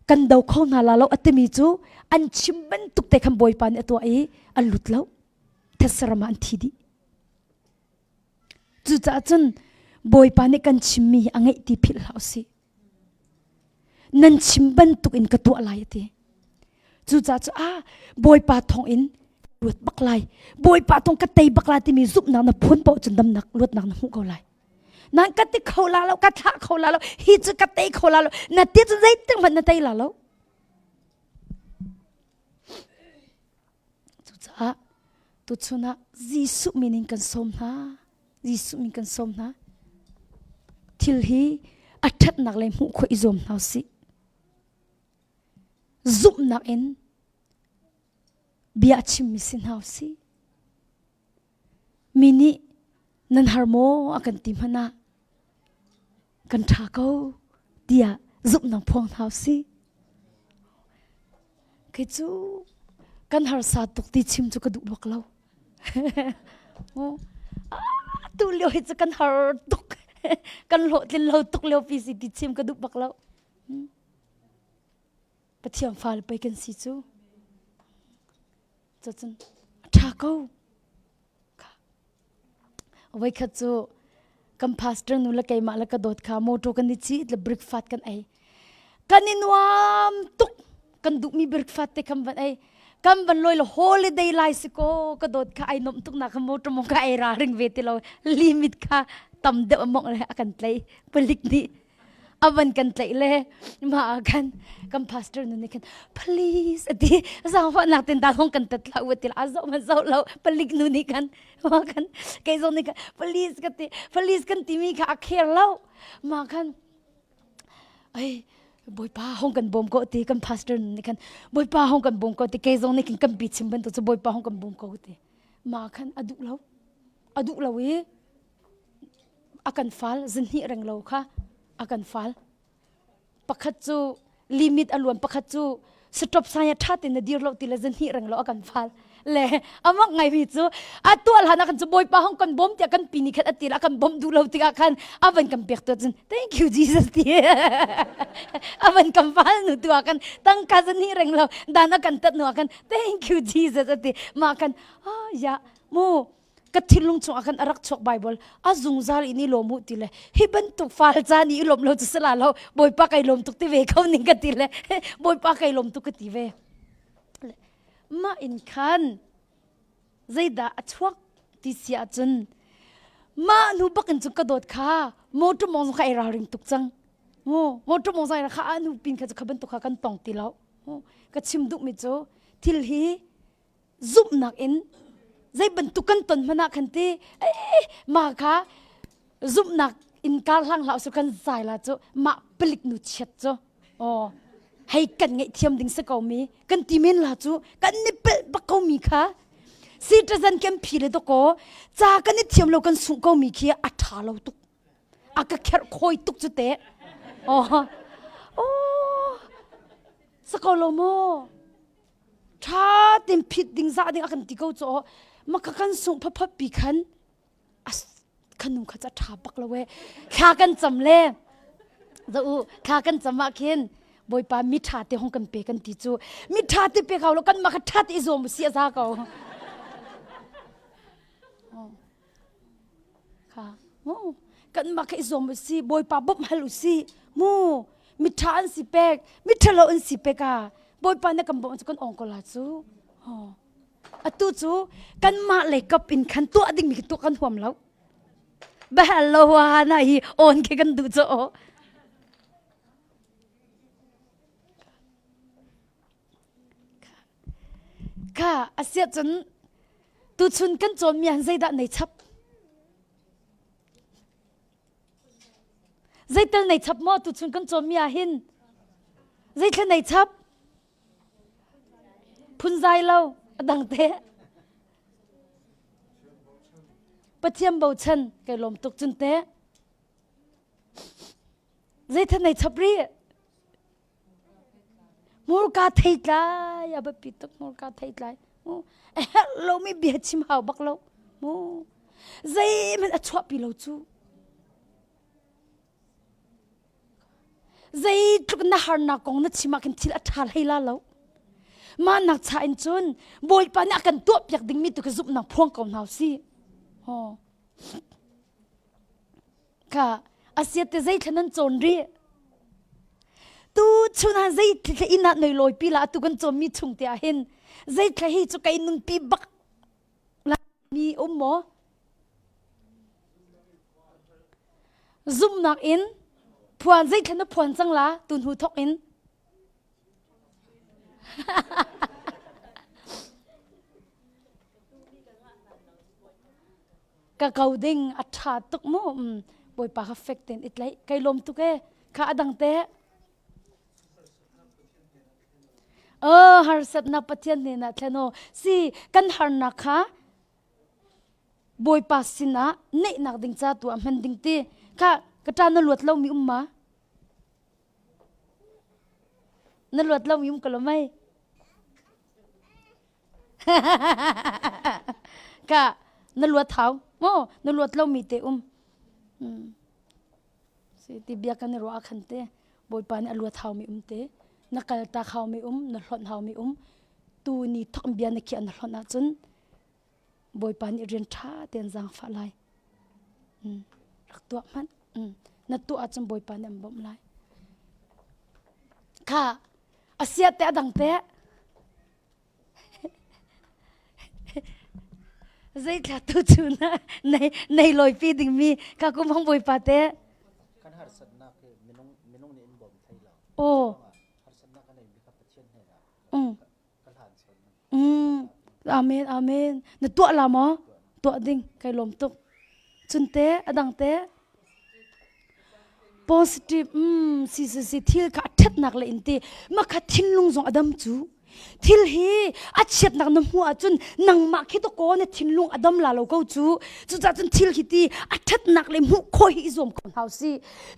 kan do kho hna la lo a timi cu an chim bantuk te khan Bawipa nih a tuah i an lut lo. Thetse ram ah an thi dih. Cucaah cun Bawipa nih kan chimmi hi a ngeih ti philh hlah usih. Nan chim bantuk in ka tuah lai a ti. Cucaah cu ah Bawipa thawng in luat bak lai. Bawipa thawng ka tei bak lai timi zumhnak na phun paoh cun damnak luatnak na hmuh ko lai. Nan ka ti kho la lo, ka thlah kho la lo, hi cu ka tei kho la lo. Na ti cu zeitik hmanh na tei la lo. Cucaah tuchun ah Jesuh min in kan sawm hna. Jesuh min kan sawm hna. Thil hi a ṭhatnak lei hmuh khawh i zuam hna usih. Zumhnak in bia a chimmi si hna usih. Mi nih nan har maw a kan ti hmanh ah kan ṭha ko tiah zumhnak phuang hna usih. Kei cu kan harsa tuk ti chim cu ka duh bak lo. Tu lio hi cu kan har tuk. Kan hlawhtlin lo tuk lio pi si ti chim ka duh bak lo. Pathian fale pei kan si cu. Cucun a ṭha ko. Voikhat cu kan pastor nu le keimah le ka dawt kha motor kan i cit le breakfast kan ei. Kan i nuam tuk. Kan duhmi breakfast te kan van ei. Kan van loi lo holiday lai si ko ka dawt kha ai nom tuk na kha motor mong kha ai ra ring ve ti lo limit kha tam deuh mong le a kan tlei palik nih avan kan tlaih le ma kan kan pastor nu nih khan please ati zangfah nak ten ta hong kan tat la u ti la zo man zo lo palik nu nih khan ma kan kei zong nih khan please ka ti please kan timi kha a kher lo ma khan ai bawipa hong kan bawm ko ti kan pastor nih khan bawipa hong kan bawm ko ti kei zong nih khan kan pi chim bantuk cu bawipa hong kan bawm ko ti ma khan a duh lo a duh lo i a kan fal zihnih reng lo kha a kan fal pakhat cu limit a luan pakhat cu stop sign a tha tin na dir lo ti le zihnih reng lo a kan fal le amak ngai mi cu a tuah hlan ah kan cu bawipa hong kan bawm tiah kan pi ni khat ati la kan bawm duh lo tikah khan avan kan pek tu cun thank you Jesus ti avan kan fal nu tu ah kan tangka zihnih reng lo dan a kan tat nu ah khan thank you Jesus ati ma kan ah ya mu ka thinlung chung ah khan a rak chuak Bible a zungzal in i lawm u ti le hi bantuk fal caan i i lawm lo cu sala lo bawipa kai lawm tuk ti ve ko ning ka ti le bawipa kai lawm tuk ka ti ve mah in khan zeidah a chuak ti si ahcun mah nu bak in cun ka dawt kha motor mong zong kha ai ralring tuk cang mu motor mong zong kha anu pin kha cu kha bantuk kha kan tong ti lo ka chim duh mi cu thil hi zumhnak in zei bantuk kan ton hmanh ah khan ti eh ma kha zumhnak in kar hlang hlah su kan zai la cu mah palik nu chiat cu oh hei kan ngeih thiam ding si ko mi kan ti men la cu kan ni pelh bak ko mi kha citizen kan phi le to ko ca kan i thiam lo kan sungh ko mi khi a tha lo tuk a ka kherh khoi tuk cu te oh oh sako lo mo ṭha tein phit ding zah ding a kan ti ko cu maka kan sungh phaphat pi khan khan nu kha ca ṭha bak lo e thla kan cam le za u thla kan cam ah khin bawipa mi ṭha te hong kan pe kan ti cu mi ṭha te pe ko lo kan mah kha ṭha te i zuam si a za ko Kha mu kanmah kha i zuam u si Bawipa bawmh hal u si mu miṭha an si pek miṭhalo an si pek ah Bawipa na kan bawmh cu kan ong ko la cu atu cu kanmah lei kap in khan tuah dingmi khi tuah kan huam lo bahal lo wa na hi on khi kan duh cu Kha asiah cun tuchun kan cawnmi ah zeidah nei chap? Zeitel nei chap maw tuchun kan cawnmi ah hin? Zeithla nei chap? Phunzai lo, a dang te. Pathian bochan kai lawm tuk cun te. Zeithla nei chap rih? Hmurka theitlai a biapi tuk hmurka theitlai. A herh lomi bia chim hau bak lo. Mu zeihmanh a chuahpi lo cu. Zeitluk na harnak kong na chim ah khin thil a ṭha hlei la lo. Mah nak cha in cun Bawipa nih a kan tuahpiak dingmi tu khi zumhnak phuang ko hna usih. Kha asiat te zeithla nan cawn rih tu chun ah zeithla inn ah noi lawi pi la atu kan cawn mi chung te ah hin zeithla hi cu kai nun pi bak la mi um maw zumnak in phuan zeithla na phuan cang la tu hnu thok in Ka ko ding a ṭha tuk mu. Bawipa kha fek tein i tlaih. Kai lawm tuk e. Kha a dang te. Oh, harsatnak Pathian hnenah thlen aw. Si, kan harnak kha Bawipa sinah neihnak ding ca tu ah hman ding ti. Kha ka ṭa na luat lomi um ma? Na luat lomi um ko lo mei? Ka na luat hau maw na luat lomi te um si ti bia kan i ruah khan te bawipa nih a luat haumi um te na kal tak haumi um na hlonh haumi um tu ni thok bia na khiah na hlonh ahcun bawipa nih rian ṭha tein zaangfah lai rak tuah hmanh na tuah ahcun bawipa nih an bawmh lai kha. Asia te adang te. Zeithla tu cu na nei nei lawipi dingmi ka kum hong bawipa te. Kan harsatnak hi minung minung nih in bawm thai lo. Aw. Harsatnak a neimi kha Pathian hnenah Mm. ka hlan chawn. Mm. Amen amen. Na tuah la maw? Tuah ding kai lawm tuk. Cun te adang te positive mm si si si thil kha a ṭhatnak le in ti ma kha thinlung zong a dam cu thil hi a chiatnak na hmuh ahcun nangmah khi to ko na thinlung a dam la lo ko cu cucaah cun thil hi ti a ṭhatnak le hmuh khawh hi i zuam ko hna usih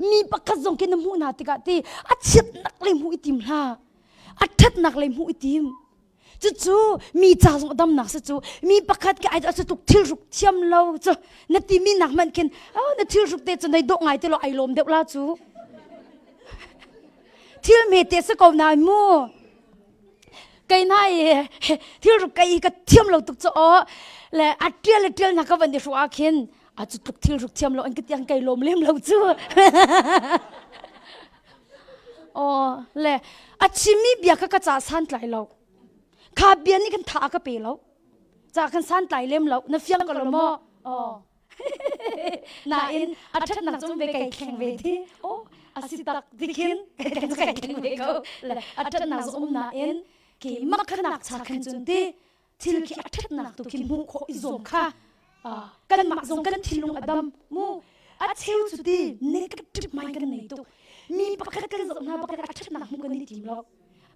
mi pakhat zong khi na hmuh hna tikah ti a chiatnak le hmuh i tim hlah a ṭhatnak le hmuh i tim Cucu mi ca zong a damnak si cu mi pakhat ke ai cu tuk thil ruk thiam lo cu na timi nak hmanh khin oh na thil ruk te cu nei dawh ngai te lo ai lawm deuh la cu thil me te si ko na mu kei na i thil ruk kai ka thiam lo tuk cu o le a tial le tial na ka van i hru ah khin a cu tluk thil ruk thiam lo an ka tiang kai lawm lem lo cu Oh, le a chimmi bia kha ka ca santlai lo. Kha bia nih kan tha a ka pe lo. Ca kan santlai lem lo. Na fiang ko lo maw? Oh. Nain a ṭhatnak cung ve kai thleng ve thi. Oh, a si tak dikhin kai thleng kai thleng ve ko. Le a ṭhatnak zong um nain ke makhanak cha khan cun ti thil khi a ṭhatnak tu khi hmuh khawh i zuam kha kanmah zong kan thinlung a dam mu a cheu cu ti negative mind kan nei tuk mi pakhat kan zoh hna pakhat a ṭhatnak hmuh kan i tim lo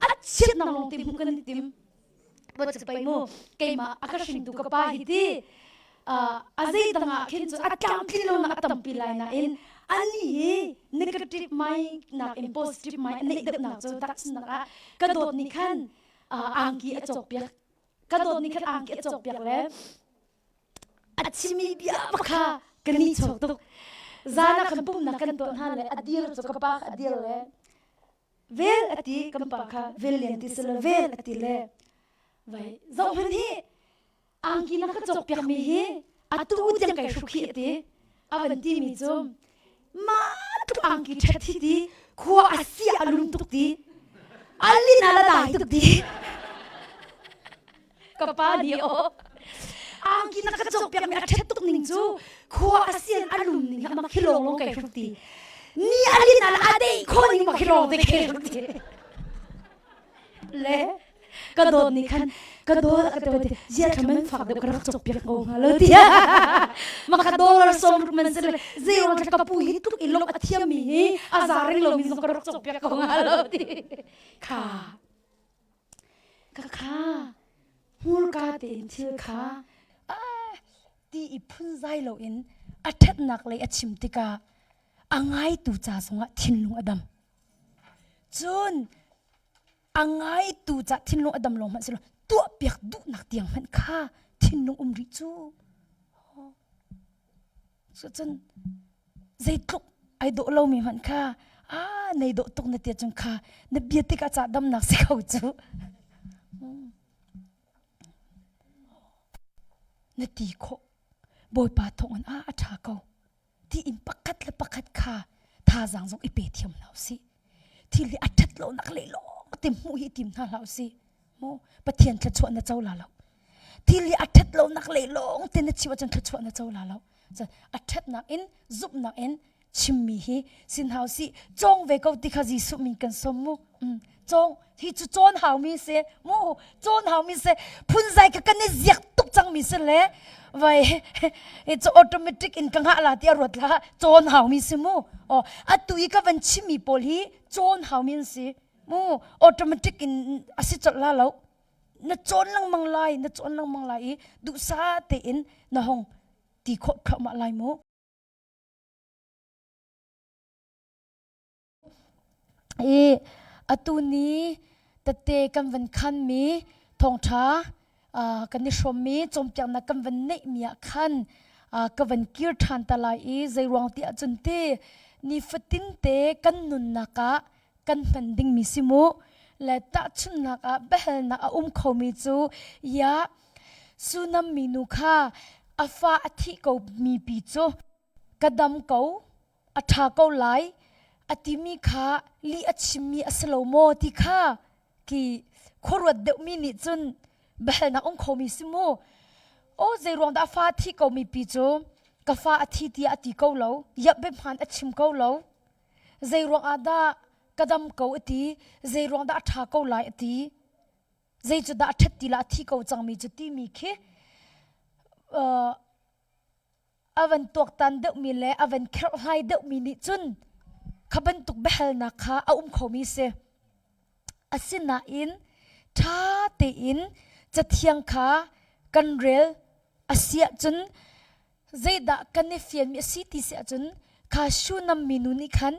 a chiatnak lawng te hmuh kan i tim cu pei mu keimah a ka hringtu ka pa hi ti a zei dang ah khin cu a tlamtlin lonak a tampi lai nain ani hi negative mind nak in positive mind a neih deuhnak cu tahchunhnak ah ka dawt nih khan angki a cawkpiak ka dawt nih khan angki a cawkpiak le a chimi bia kha ka ni chok tuk zan ah kan pumnak kan tuah hna le a dir cu ka pa a dir le vel a ti kan pa kha vel lian ti sila vel a ti le vai zoh hman hi angki na ka cawkpiakmi hi atu tiang kai hruk hi ti a van timi cu ma tluk angki ṭhat hi ti khua a sia a lum tuk ti a lin a la dai tuk ti ka pa nih aw angki na ka cawkpiakmi a ṭhat tuk ning cu khua a sian a lum ning hi mak hi lawng lawng kai hruk ti ni a lin a la a dei kho ning mak hi lawng te kai hruk ti le ka dawt nih khan ka dawt ka dawt zia tha man fak deuh ka rak cok piak ko hnga lo ti maka dollar som ruk man se le zei ron ka pu hi tluk i lok a thiam mi hi a za ring lo mi zong ka rak cok piak ko hnga lo ti kha ka kha hmurka tein thil kha ti i phun zai lo in a ṭhatnak lei a chim tikah a ngaitu ca zongah thinlung a dam cun a ngaitu ca thinlung a dam lawng hmanh silo tuahpiak duhnak tiang hmanh kha thinlung um rih cu cun zeitluk ai dawh lomi hmanh kha a nei dawh tuk na tia cun kha na bia tikah ca damnak si ko cu na ti khawh bawipa thawng in a a ṭha ko tiin pakhat le pakhat kha thazaang zong i pe thiam hna usih thil hi a ṭhat lonak le lawng te hmuh hi tim hna hlah usih mu pathian thluachuah na co la lo thil hi a ṭhat lonak le lawng te na chim ahcun thluachuah na co la lo a ṭhatnak in zumhnak in chimmi hi sin hau si cawng ve ko ti kha Jesuh min kan som mu cawng hi cu cawn haumi si mu cawn haumi si phunzai ka kan i ziak tuk cangmi si le vai cu automatic in ka ngah la ti a ruat la cawn haumi si mu o atu i ka van chimmi pawl hi cawn haumi an si mu automatic in a si colh la lo na cawn lengmang lai na cawn lengmang lai i duhsah tein na hong ti khawh thluahmah lai mu I atu ni tete kan van khanmi thawngṭha kan i hrawmmi cawnpiaknak kan van neihmi ah khan ka van kir ṭhan ta lai i zeiruang ti ahcun ti nifatin te kan nunnak ah kan hman dingmi si mu le tahchunhnak ah biahalnak a um khomi cu ya Sunam minu kha a fa a thih ko mi pi cu ka dam ko a ṭha ko lai a timi kha lih a chimmi a si lo maw ti kha. Ki khuaruat deuhmi nih cun biahalnak um khomi si mu. Aw zei ruang dah fa thi ko mi pi cu ka fa a thi tiah a ti ko lo, yap be hmaan a chim ko lo. Zei ruang ah dah ka dam ko a ti, zei ruang dah a ṭha ko lai a ti. Zei cu dah a ṭhat ti la a thi ko cangmi cu timi khi uh, a van tuaktan deuhmi le a van kherhhlai deuhmi nih cun kha bantuk biahalnak kha a um khomi si. Asinain ṭha tein cathiang kha kan rel a si ahcun zeidah kan i fianmi a si ti si ahcun kha Shunam minu nih khan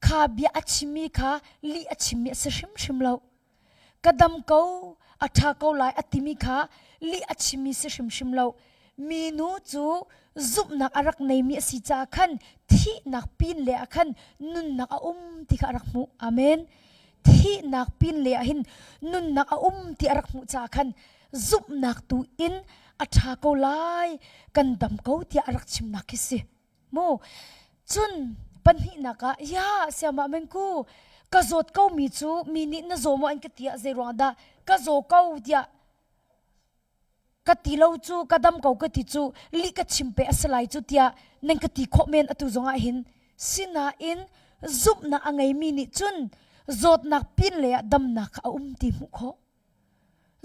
kha bia a chimmi kha lih a chimmi a si hrimhrim lo. Ka dam ko, a ṭha ko lai a timi kha lih a chimmi si hrimhrim lo. Minu cu zumhnak a rak neimi a si caah khan thihnak pin le ah khan nunnak a um ti kha a rak hmuh. Amen. Thihnak pin le ah hin nunnak a um ti a rak hmuh caah khan zumhnak tu in a ṭha ko lai, kan dam ko tiah a rak chimnak khi si. Mu cun pahnihnak ah ya siamah mengku ka zawt ko mi cu mi nih na zaw maw an ka ti ah zei ruang dah ka zaw ko tiah ka ti lo cu ka dam ko ka ti cu lih ka chim pe a si lai cu tiah nan ka ti khawh men atu zong ah hin sinain zumhnak a ngeimi nih cun zawtnak pin le ah damnak kha a um ti hmuh khawh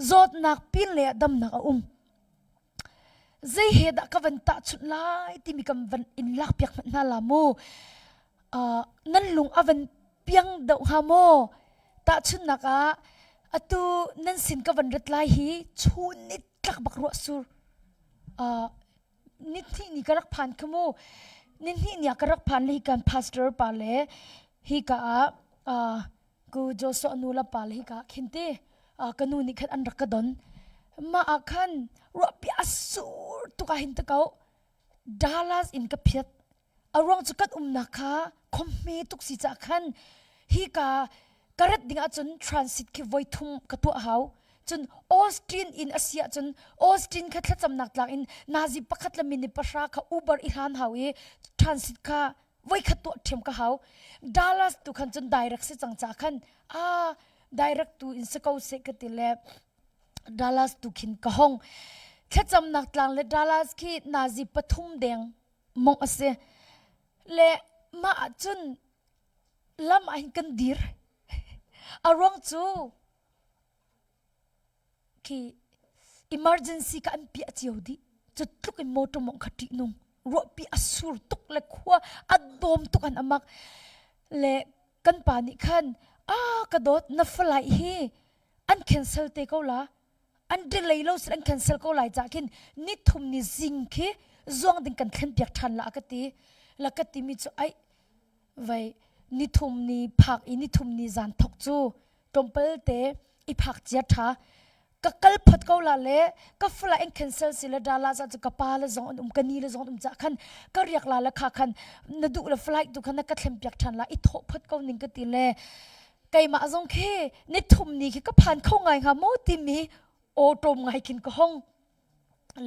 zawtnak pin le ah damnak a um Zei he dah ka van tahchunh lai timi kan van in lakpiak hmanh hna la mu. Uh, nan lung a van piang deuh hnga maw? Tahchunhnak ah atu nan sin ka van rat lai hi chun ni tlak bak ruah sur. Uh, ni hnih ni ka rak phan kha mu. Ni hnih ni ah ka rak phan le hi kan pastor pa le hi ka ah uh, ku Joshua nu le pa le hika khin ti ka nu nih khan an rak ka don mah ah khan ruahpi a sur tuk ah hin ta ko Dallas in ka phiat a ruang cu kan umnak kha khomhme tuk si ca khan hi ka ka rat ding ahcun transit khi voi thum ka tuah hau cun Austin in a si ahcun Austin kha thlacamnak tlang in nazi pakhat le minute pahra kha Uber i hlan hau i transit kha voikhat tuah ṭhiam ka hau Dallas tu khan cun direct si cang ca khan ah direct tu in si ko seh ka ti le Dallas tu khin ka hong thlacamnak tlang le Dallas khi nazi pathum deng mong a si le mah ah cun lam ah hin kan dir a ruang cu khi emergency ka an piah cio dih cu tluk in motor mong kha ṭih nung ruahpi a sur tuk le khua a dawm tuk an amak le kan pa nih khan a ka dawt na flight hi an cancel te ko la an delay lo sin an cancel ko lai ca khin ni thum ni zing khi zuang ding kan thlen piak ṭhan la ka ti la ka ti mi cu ai vai nithum ni phak i nithum ni zan thok cu tlawmpal te i phak cia ṭha ka kal phot ko la le ka fala in cancel si le dala za cu ka pa le zong an um ka ni le zong an um ca khan ka riak la le kha khan na duh le flight tu khan na ka thlem piak ṭhan la i thawh phot ko ning ka ti le keimah zong khi nithum ni khi ka phan kho ngai hnga maw timi awṭawm ngai khin ka hong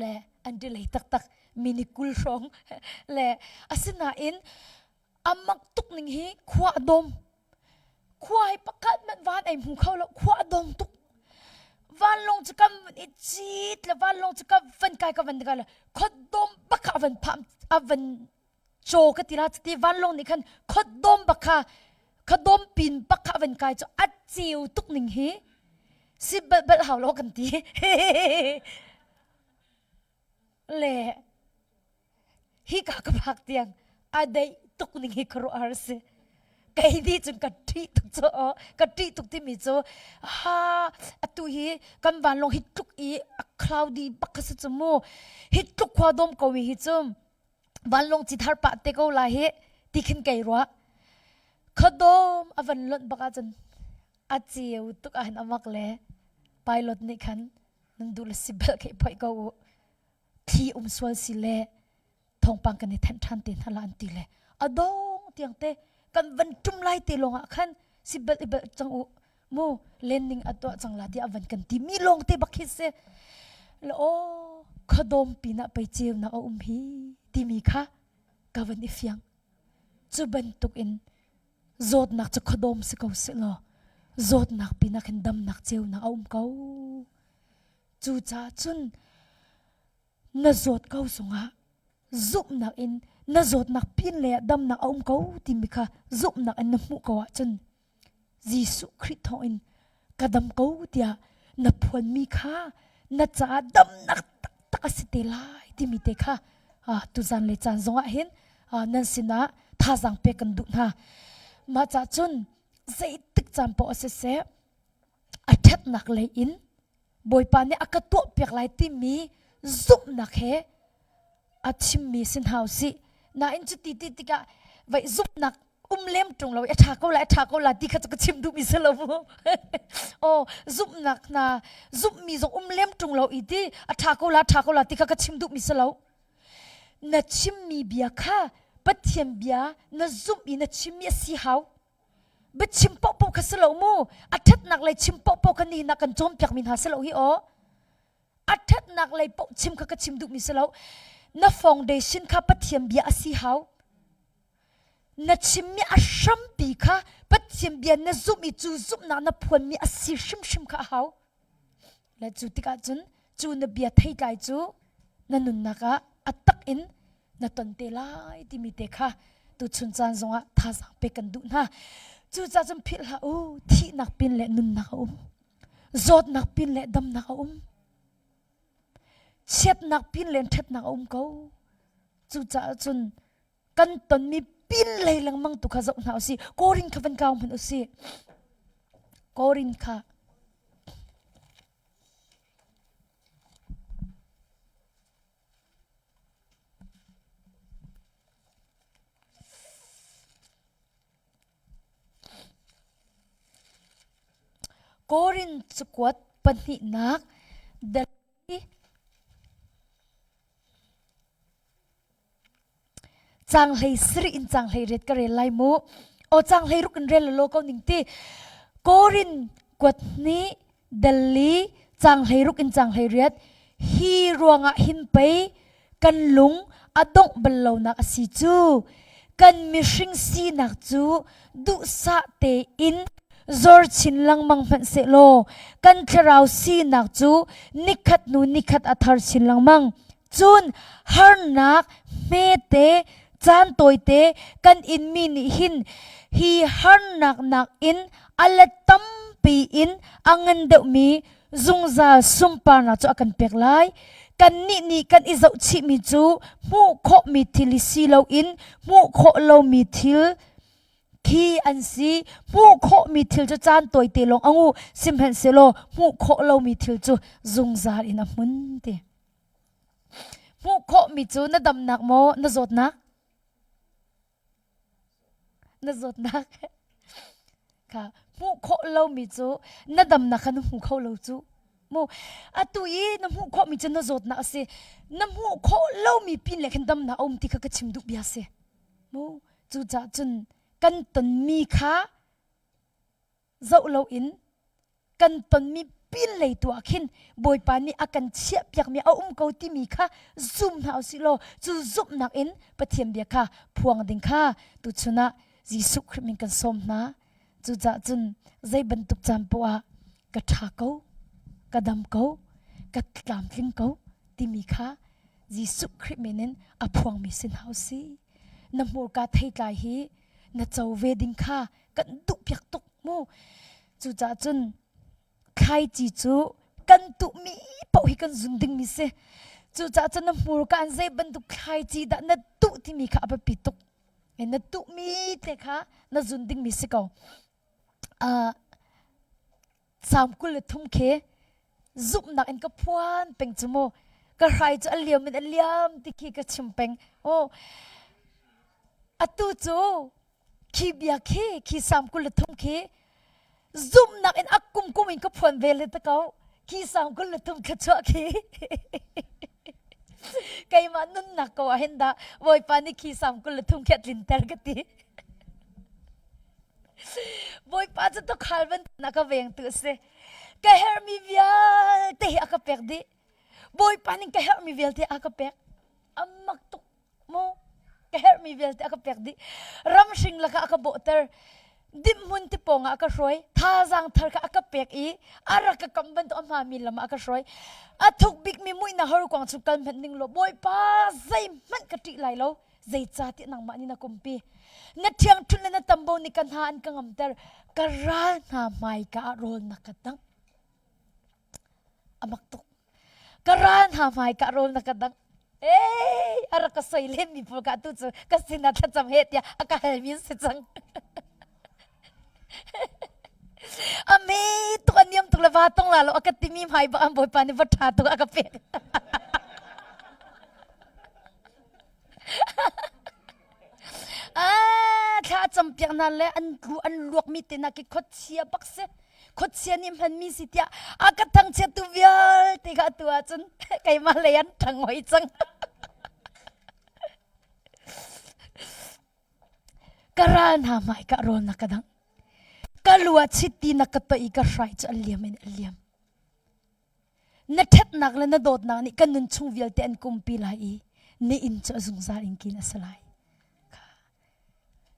le an delay taktak mini kul hrawng le asinain amak tuk ning hi khua a dawm khua hi pakhat hmanh van ei hmu kho lo khua a dawm tuk vanlawng cu kan van i cit le vanlawng cu ka van kai ka van kai le khuadawm bak kha a van pham a van caw ka ti la ti vanlawng nih khan khuadawm bak kha khuadawm pin bak kha a van kai cu a ceu tuk ning hi si bal bal hau lo kan ti le hi ka ka phak tiang a deih tuk ning hi khuaruahhar si kei nih cun ka ṭih tuk cu ka ṭih tuk timi cu ha atu hi kan vanlawng hi tluk i a cloudy bak kha si cu mu hi tluk khua dawm ko mi hi cu vanlawng ci thar pah te ko lai hi ti khin kei ruah khuadawm a van lonh bak ahcun a ceu tuk ah hin amak le pilot nih khan nan duh le si bel khi phoih ko u thli um sual si le thawngpang kan i thenh ṭhan te hna la an ti le a dong tiang te kan van ṭum lai te lawng ah khan si bel i bel cang u mu landing a tuah cang la tiah a van kan ti mi lawng te bak khi si le aw khuadawm pinah pei ceunak a um hi timi kha ka van i fiang cu bantuk in zawtnak cu khuadawm si ko seh law. Zawtnak pinah khin damnak ceunak a um ko. Cucaah cun na zawt ko zongah zumhnak in na zawtnak pin lei ah damnak a um ko timi kha zumhnak in na hmuh ko ahcun Jesuh Khrih thawngin ka dam ko tiah na phuanmi kha na caah damnak taktak a si te lai timi te kha tuzan le caan zongah hin nan sinah thazaang pek kan duh hna. Mah cah cun zeitik caan paoh a siseh a ṭhatnak lei in Bawipa nih a ka tuahpiak lai timi zumhnak he a chimmi si hna usih. Nain cuti ti tikah vai zumhnak um lem ṭung lo i a ṭha ko lai a ṭha ko la ti kha cu ka chim duhmi si lo mu. Aw zumhnak hna zumhmi zong um lem ṭung lo i ti a ṭha ko la ṭha ko la ti kha ka chim duhmi si lo. Na chimmi bia kha Pathian bia na zumh i na chimmi a si hau. Biachim paohpaoh kha si lo mu. A ṭhatnak lei chim paohpaoh kha nihin ah kan cawnpiakmi hna si lo hi aw. A ṭhatnak lei paoh chim kha ka chim duhmi si lo. Na foundation kha Pathian bia a si hau. Na chimmi a hrampi kha Pathian bia na zumh i cu zumhnak na phuanmi a si hrimhrim kha a hau. Le cu tikah cun cu na bia theitlai cu na nunnak ah a tak in na ton te lai timi te kha tuchun caan zongah thazaang pek kan duh hna. Cucaah cun philh hlah u, thihnak pin le nunnak a um. Zawtnak pin le damnak a um. Chiatnak pin le ṭhatnak a um ko. Cucaah cun kan tonmi pin lei lengmang tu kha zoh hna usih. Korin kha van kau hmanh usih. Korin kha Korin cakuat pahnihnak dal Caang hlei sarih in caang hlei riat ka rel lai mu. Aw caang hlei ruk in rel law ko ning ti. Korin kuat hnih dal li caang hlei ruk in caang hlei riat hi ruangah hin pei kan lung a dongh bal lonak a si cu. Kan mihring sinak cu duhsah tein zor chin lengmang hmanh sehlaw kan thlarau sinak cu nikhat hnu nikhat a thar chin lengmang. Cun harnak hmete caan tawite kan inmi nih hin hi harnak nakin a let tampi in a ngan deuhmi zungzal sunparnak cu a kan pek lai. Kannih nih kan i zohchihmi cu hmuh khawhmi thil hi si loin hmuh khawh lomi thil khi an si. Hmuh khawhmi thil cu caan tawite lawng a nguh, sihmanhsehlaw hmuh khawh lomi thil cu zungzal in a hmun ti. Hmuh khawhmi cu na damnak maw na zawtnak? Na zawtnak kha hmuh khawh lomi cu na damnak kha na hmu kho lo cu. Mu atu i na hmuh khawhmi cu na zawtnak a si. Na hmuh khawh lomi pin le khin damnak a um ti kha ka chim duh bia si. Mu cucaah cun kan tonmi kha zoh loin kan tonmi pinlei tu ah khin Bawipa nih a kan chiahpiakmi a um ko timi kha zum hna usih law cu zumhnak in Pathian bia kha phuang ding kha tuchun ah Jesuh Khrih min kan sawm hna. Cucaah cun zei bantuk caan poah ah ka ṭha ko, ka dam ko, ka tlamtling ko timi kha Jesuh Khrih min in a phuangmi si hna usih. Na hmurka theitlai hi na co ve ding kha kan duhpiak tuk mu. Cucaah cun thlaici cu kan tuhmi paoh hi kan zun dingmi si. Cucaah cun na hmurka in zei bantuk thlaici dah na tuh timi kha a biapi tuk. Na tuhmi te kha na zun dingmi si ko. Uh, Salm 23 khi zumhnak in ka phuan peng cu mu. Ka hrai cu a liam in a liam ti khi ka chim peng. Oh, atu cu khi bia khi khi Salm 23 khi zumhnak in a kum kum in ka phuan ve le ta ko. Khi Salm 23 kha chuah khi keimah nunnak ko ah hin dah Bawipa nih khi Salm 23 khi a tlinter ka ti. Bawipa cu tukhal bantuk a ka vengtu a si. Ka herhmi vialte hi a ka pek dih. Bawipa nih ka herhmi vialte a ka pek. A mak tuk mu. Ka herhmi vialte a ka pek dih. Ramhring lakah a ka bawhter. Dimhmun ti pawng ah a ka hruai. Thazaang thar kha a ka pek i a rak ka kam bantuk a hmaami lam ah a ka hruai. A thuk bikmi muihnak horkuang chung kal hmanh ning law Bawipa zeihmanh ka ṭih lai lo. Zeicahtiah nangmah nih na kumpi. Na ṭhiangṭhunh le na tambo nih ka hna an ka ngamter. Ka ral hna hmaika ah rawl na ka dangh. A mak tuk. Ka ral hna hmaika rawl na ka dangh. Ei, a rak ka soi len mi pawl ka tu cu ka sinah thlacam he tiah a ka halmi an si cang. A me tuk a niam tuk le va tong la lo a ka timi hmai ba an bawipa nih va ṭha tuk a ka pek. Ah, thla a campiak hna le an tlu an luakmi te hna khi khuachia bak si. Khuachia nih hmanmi si tiah a ka thangchiattu vialte kha atu ahcun keimah lei an ṭhang hoi cang. Ka ral hna hmai ka rawl na ka dangh. Ka lu ah chiti na ka toih i ka hrai cu a liam in a liam. Na ṭhatnak le na dawtnak nih kan nun chung vialte an kumpi lai i na inn cu a zungzal in kin a si lai.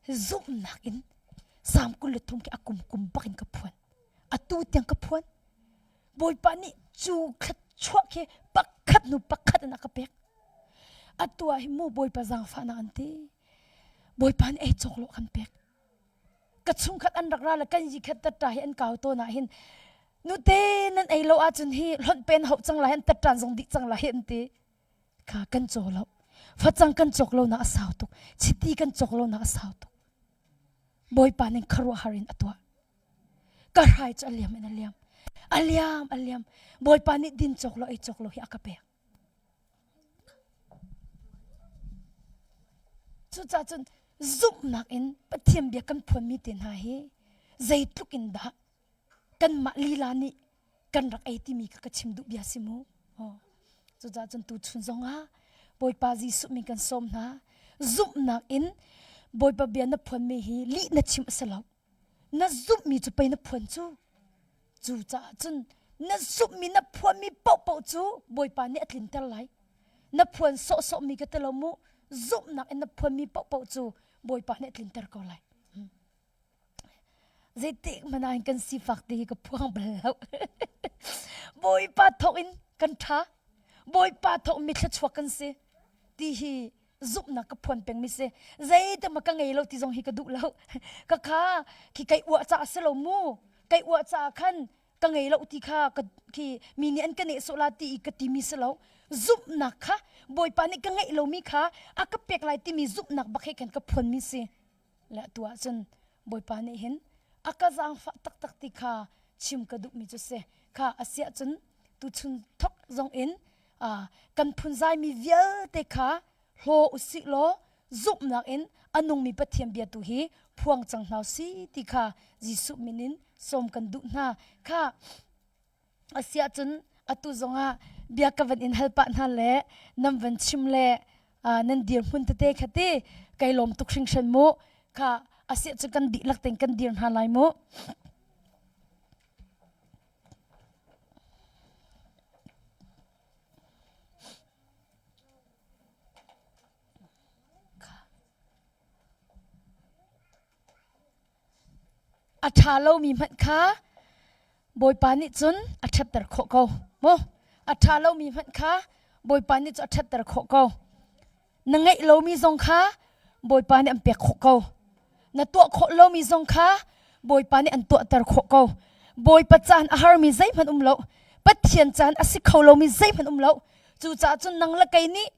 Kha zumhnak in Salm 23 khi a kum kum bak in ka phuan. Atu tiang ka phuan. Bawipa nih cu thluachuah khi pakhat hnu pakhat in a ka pek. Atu ah hi mu Bawipa zaangfahnak an ti. Bawipa nih ei cawk lo a kan pek. Ka chungkhat an rak ra le kan yi khat tatta hi an kau tawn ah hin nute nan ei lo ahcun hi hlonh pen hauh cang lai an tattan zong dih cang lai an ti. Kha kan caw lo. Facang kan cawk lo nak a sau tuk. Chiti kan cawk lo nak a sau tuk. Bawipa ning khuaruahhar in a tuah. Ka hrai cu a liam in a liam. A liam a liam. Bawipa nih din cawk lo ei cawk lo hi a ka pek. Cucaah cun zumhnak in Pathian bia kan phuanmi te hna hi zeitluk in dah kanmah lila nih kan rak ei timi kha ka chim duh bia si mu. Cucaah cun tuchun zongah Bawipa Jesuh min kan sawm hna. Zumhnak in Bawipa bia na phuanmi hi lih na chim a si lo. Na zumhmi cu pei na phuan cu. Cucaah cun na zumhmi na phuanmi paohpaoh cu Bawipa nih a tlinter lai. Na phuan sawhsawhmi ka ti lo mu. Zumhnak in na phuanmi paohpaoh cu Bawipa nih a tlinter ko lai. Zeitik hmanh ah hin kan sifak ti hi ka phuang bal lo. Bawipa thawk in kan ṭha. Bawipa thawk mi thluachuak kan si ti hi zumhnak ka phuan pengmi si. Zeitik ma ka ngei lo ti zong hi ka duh lo. Ka kha khi kai uah caah si lo mu. Kai uah caah khan ka ngei lo ti kha ka khi mi nih an ka nehsawh la ti i ka timi si lo. Zumhnak kha Bawipa nih ka ngeih lomi kha a ka pek lai timi zumhnak bak he khan ka phuanmi si. Le atu ahcun Bawipa nih hin a ka zaangfah taktak ti kha chim ka duhmi cu si. Kha a si ahcun tuchun thok zong in kan phunzaimi vialte kha hlaw usih law zumhnak in a nungmi Pathian bia tu hi phuang cang hna si ti kha Jesuh min in sawm kan duh hna. Kha Asiahcun atu zongah bia ka van in hal pah hna le nan van chim le nan dirhmun tete kha ti kai lawm tuk hringhran mu. Kha asiahcun kan dihlak tein kan dir hna lai mu. A ṭha lomi hmanh kha Bawipa nih cun a ṭhatter khawh ko. Mu a ṭha lomi hmanh kha Bawipa nih cun a ṭhatter khawh ko. Na ngeih lomi zong kha Bawipa nih an pek khawh ko. Na tuah khawh lomi zong kha Bawipa nih an tuahter khawh ko. Bawipa caan a harmi zeihmanh um lo. Pathian caan a si kho lomi zeihmanh um lo. Cucaah cun nang le kei nih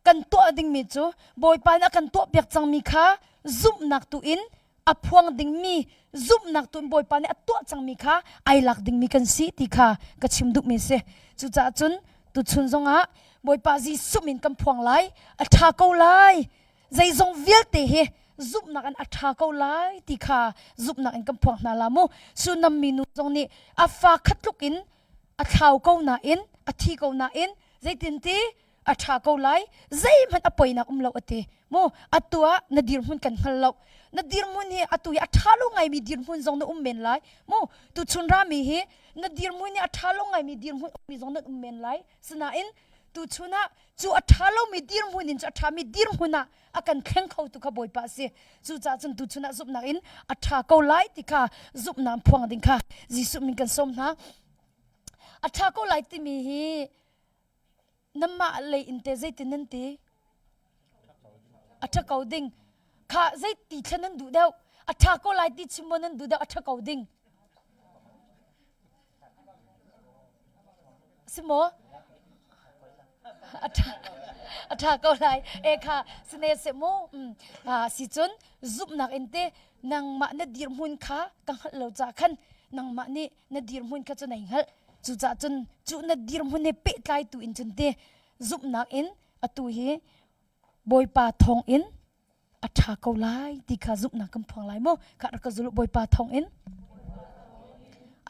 kan tuah dingmi cu Bawipa nih a kan tuahpiak cangmi kha zumhnak tu in a phuang dingmi zumhnak tu in Bawipa nih a tuah cangmi kha ai lak dingmi kan si ti kha ka chim duhmi si. Cucaah cun tuchun zongah Bawipa Jesuh min kan phuang lai, a ṭha ko lai. Zeizong vialte hi zumhnak in a ṭha ko lai ti kha zumhnak in kan phuang hna la mu. Sunam minu zong nih a fa khat tluk in a thlau ko nain a thi ko nain zeitin ti a ṭha ko lai zeihmanh a poinak um lo a ti mu atu ah na dirhmun kan hngal lo na dirhmun hi atu hi a ṭha lo ngaimi dirhmun zong na um men lai mu tuchun rami hi na dirhmun hi a ṭha lo ngaimi dirhmun ummi zong nan um men lai sinain. Tuchun ah cu a ṭha lomi dirhmun in cu a ṭhami dirhmun ah a kan thleng khotu kha Bawipa a si. Cucaah cun tuchun ah zumhnak in a ṭha ko lai ti kha zumhnak phuang ding kha Jesuh min kan sawm hna. A ṭha ko lai timi hi namah lei in te zeitin nan ti? A ṭha ko ding. Kha zeiti thlen nan duh deuh? A ṭha ko lai ti chim maw nan duh deuh? A ṭha ko ding. Si maw? A ṭha ko lai. E kha sine se mu. Si cun zumhnak in te nangmah na dirhmun kha ka hngalh lo ca khan nangmah nih na dirhmun kha cu nai hngalh. Cucaah cun cu na dirhmun he pehtlai tu in cun te zumhnak in atu hi Bawipa thawng in a ṭha ko lai ti kha zumhnak kan phuang lai mu. Kha rak ka zul Bawipa thawng in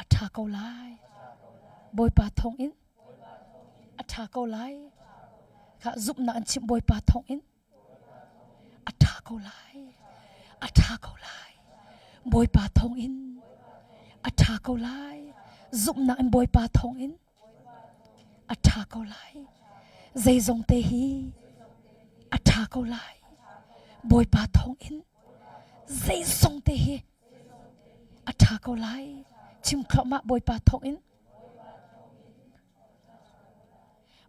a ṭha ko lai. Bawipa thawng in a ṭha ko lai. Kha zumhnak an chimh Bawipa thawng in a ṭha ko lai. A ṭha ko lai. Bawipa thawng in a ṭha ko lai. Zumhnak in Bawipa thawng in A ṭha ko lai. Zeizong te hi a ṭha ko lai. Bawipa thawngin zeizong te hi a ṭha ko lai. Chim thluahmah Bawipa thawngin.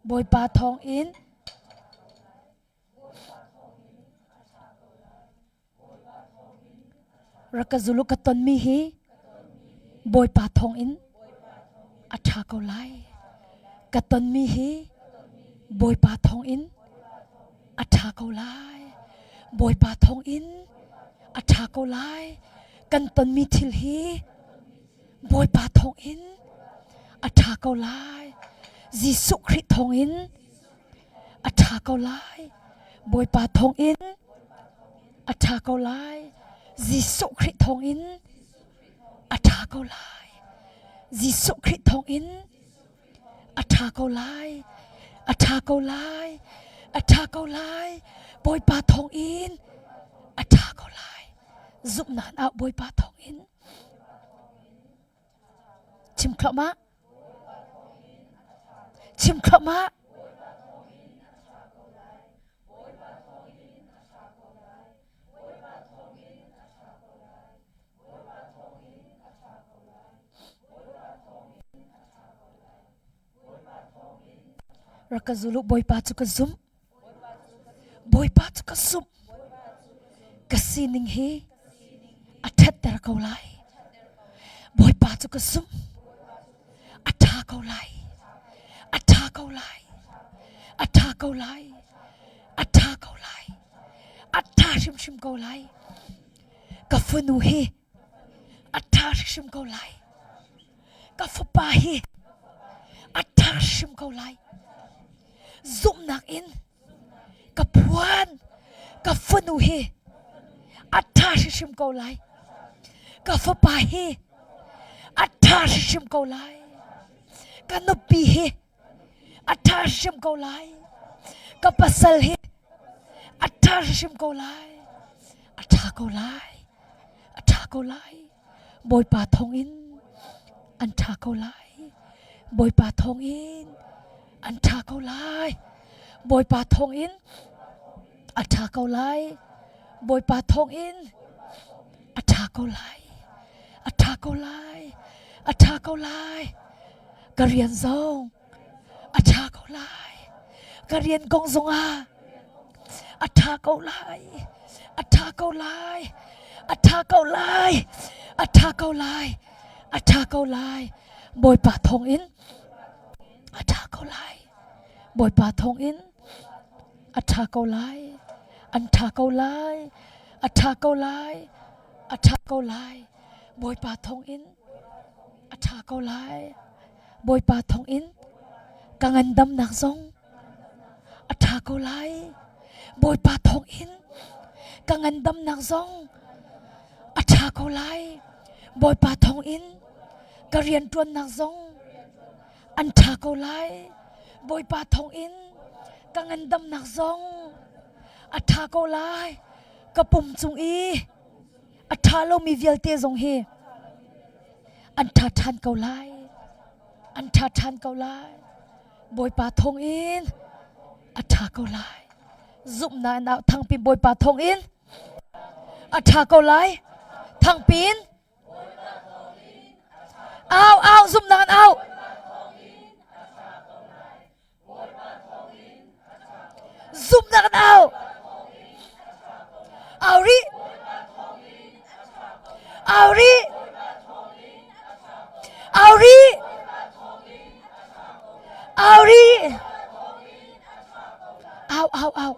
Bawipa thawngin Rak ka zul u ka tonmi hi Bawipa thawngin a ṭha ko lai. Ka tonmi hi Bawipa thawngin a ṭha ko lai. Bawipa thawngin a ṭha ko lai. Kan tonmi thil hi Bawipa thawngin a ṭha ko lai. Jesuh Khrih thawngin a ṭha ko lai. Bawipa thawngin a ṭha ko lai. Jesuh Khrih thawngin a ṭha ko lai. Jesuh Khrih thawngin a ṭha ko lai. A ṭha ko lai. A ṭha ko lai. Bawipa thawngin a ṭha ko lai. Zumhnak ah Bawipa thawngin chim thluahmah. Chim thluahmah. Rak ka zul u Bawipa cu ka zumh. Bawipa cu ka zumh. Ka sining hi a ṭhatter ko lai. Bawipa cu ka zumh. A ṭha ko lai. A ṭha ko lai. A ṭha ko lai. A ṭha ko lai. A ṭha hrimhrim ko lai. Ka fanu hi a ṭha hrimhrim ko lai. Ka fapa hi a ṭha hrim ko lai. Zumhnak in ka phuan ka fanu hi a ṭha hrimhrim ko lai. Ka fapa hi a ṭha hrimhrim ko lai. Ka nupi hi a ṭha hrim ko lai. Ka pasal hi a ṭha hrim ko lai. A ṭha ko lai. A ṭha ko lai. Bawipa thawngin an ṭha ko lai. Bawipa thawngin an ṭha ko lai. Bawipa thawngin a ṭha ko lai. Bawipa thawngin a ṭha ko lai. A ṭha ko lai. A ṭha ko lai. Ka rian zong a ṭha ko lai. Ka rian kong zongah a ṭha ko lai. A ṭha ko lai. A ṭha ko lai. A ṭha ko lai. A ṭha ko lai. Bawipa thawngin a ṭha ko lai. Bawipa thawngin a ṭha ko lai. An ṭha ko lai. A ṭha ko lai. A ṭha ko lai. Bawipa thawngin a ṭha ko lai. Bawipa thawngin ka ngandamnak zong a ṭha ko lai. Bawipa thawngin ka ngandamnak zong a ṭha ko lai. Bawipa thawngin ka rianṭuannak zong an ṭha ko lai. Bawipa thawngin ka ngandamnak zong a ṭha ko lai. Ka pum cung i a ṭha lomi vialte zong hi an ṭha ṭhan ko lai. An ṭha ṭhan ko lai. Bawipa thawngin. A ṭha ko lai. Zumhnak in au thangpi Bawipa thawng in a ṭha ko lai. Thangpi in au au zumhnak in au. Zumhnak in au. Au rih. Au rih. Au rih. Au rih. Au au au.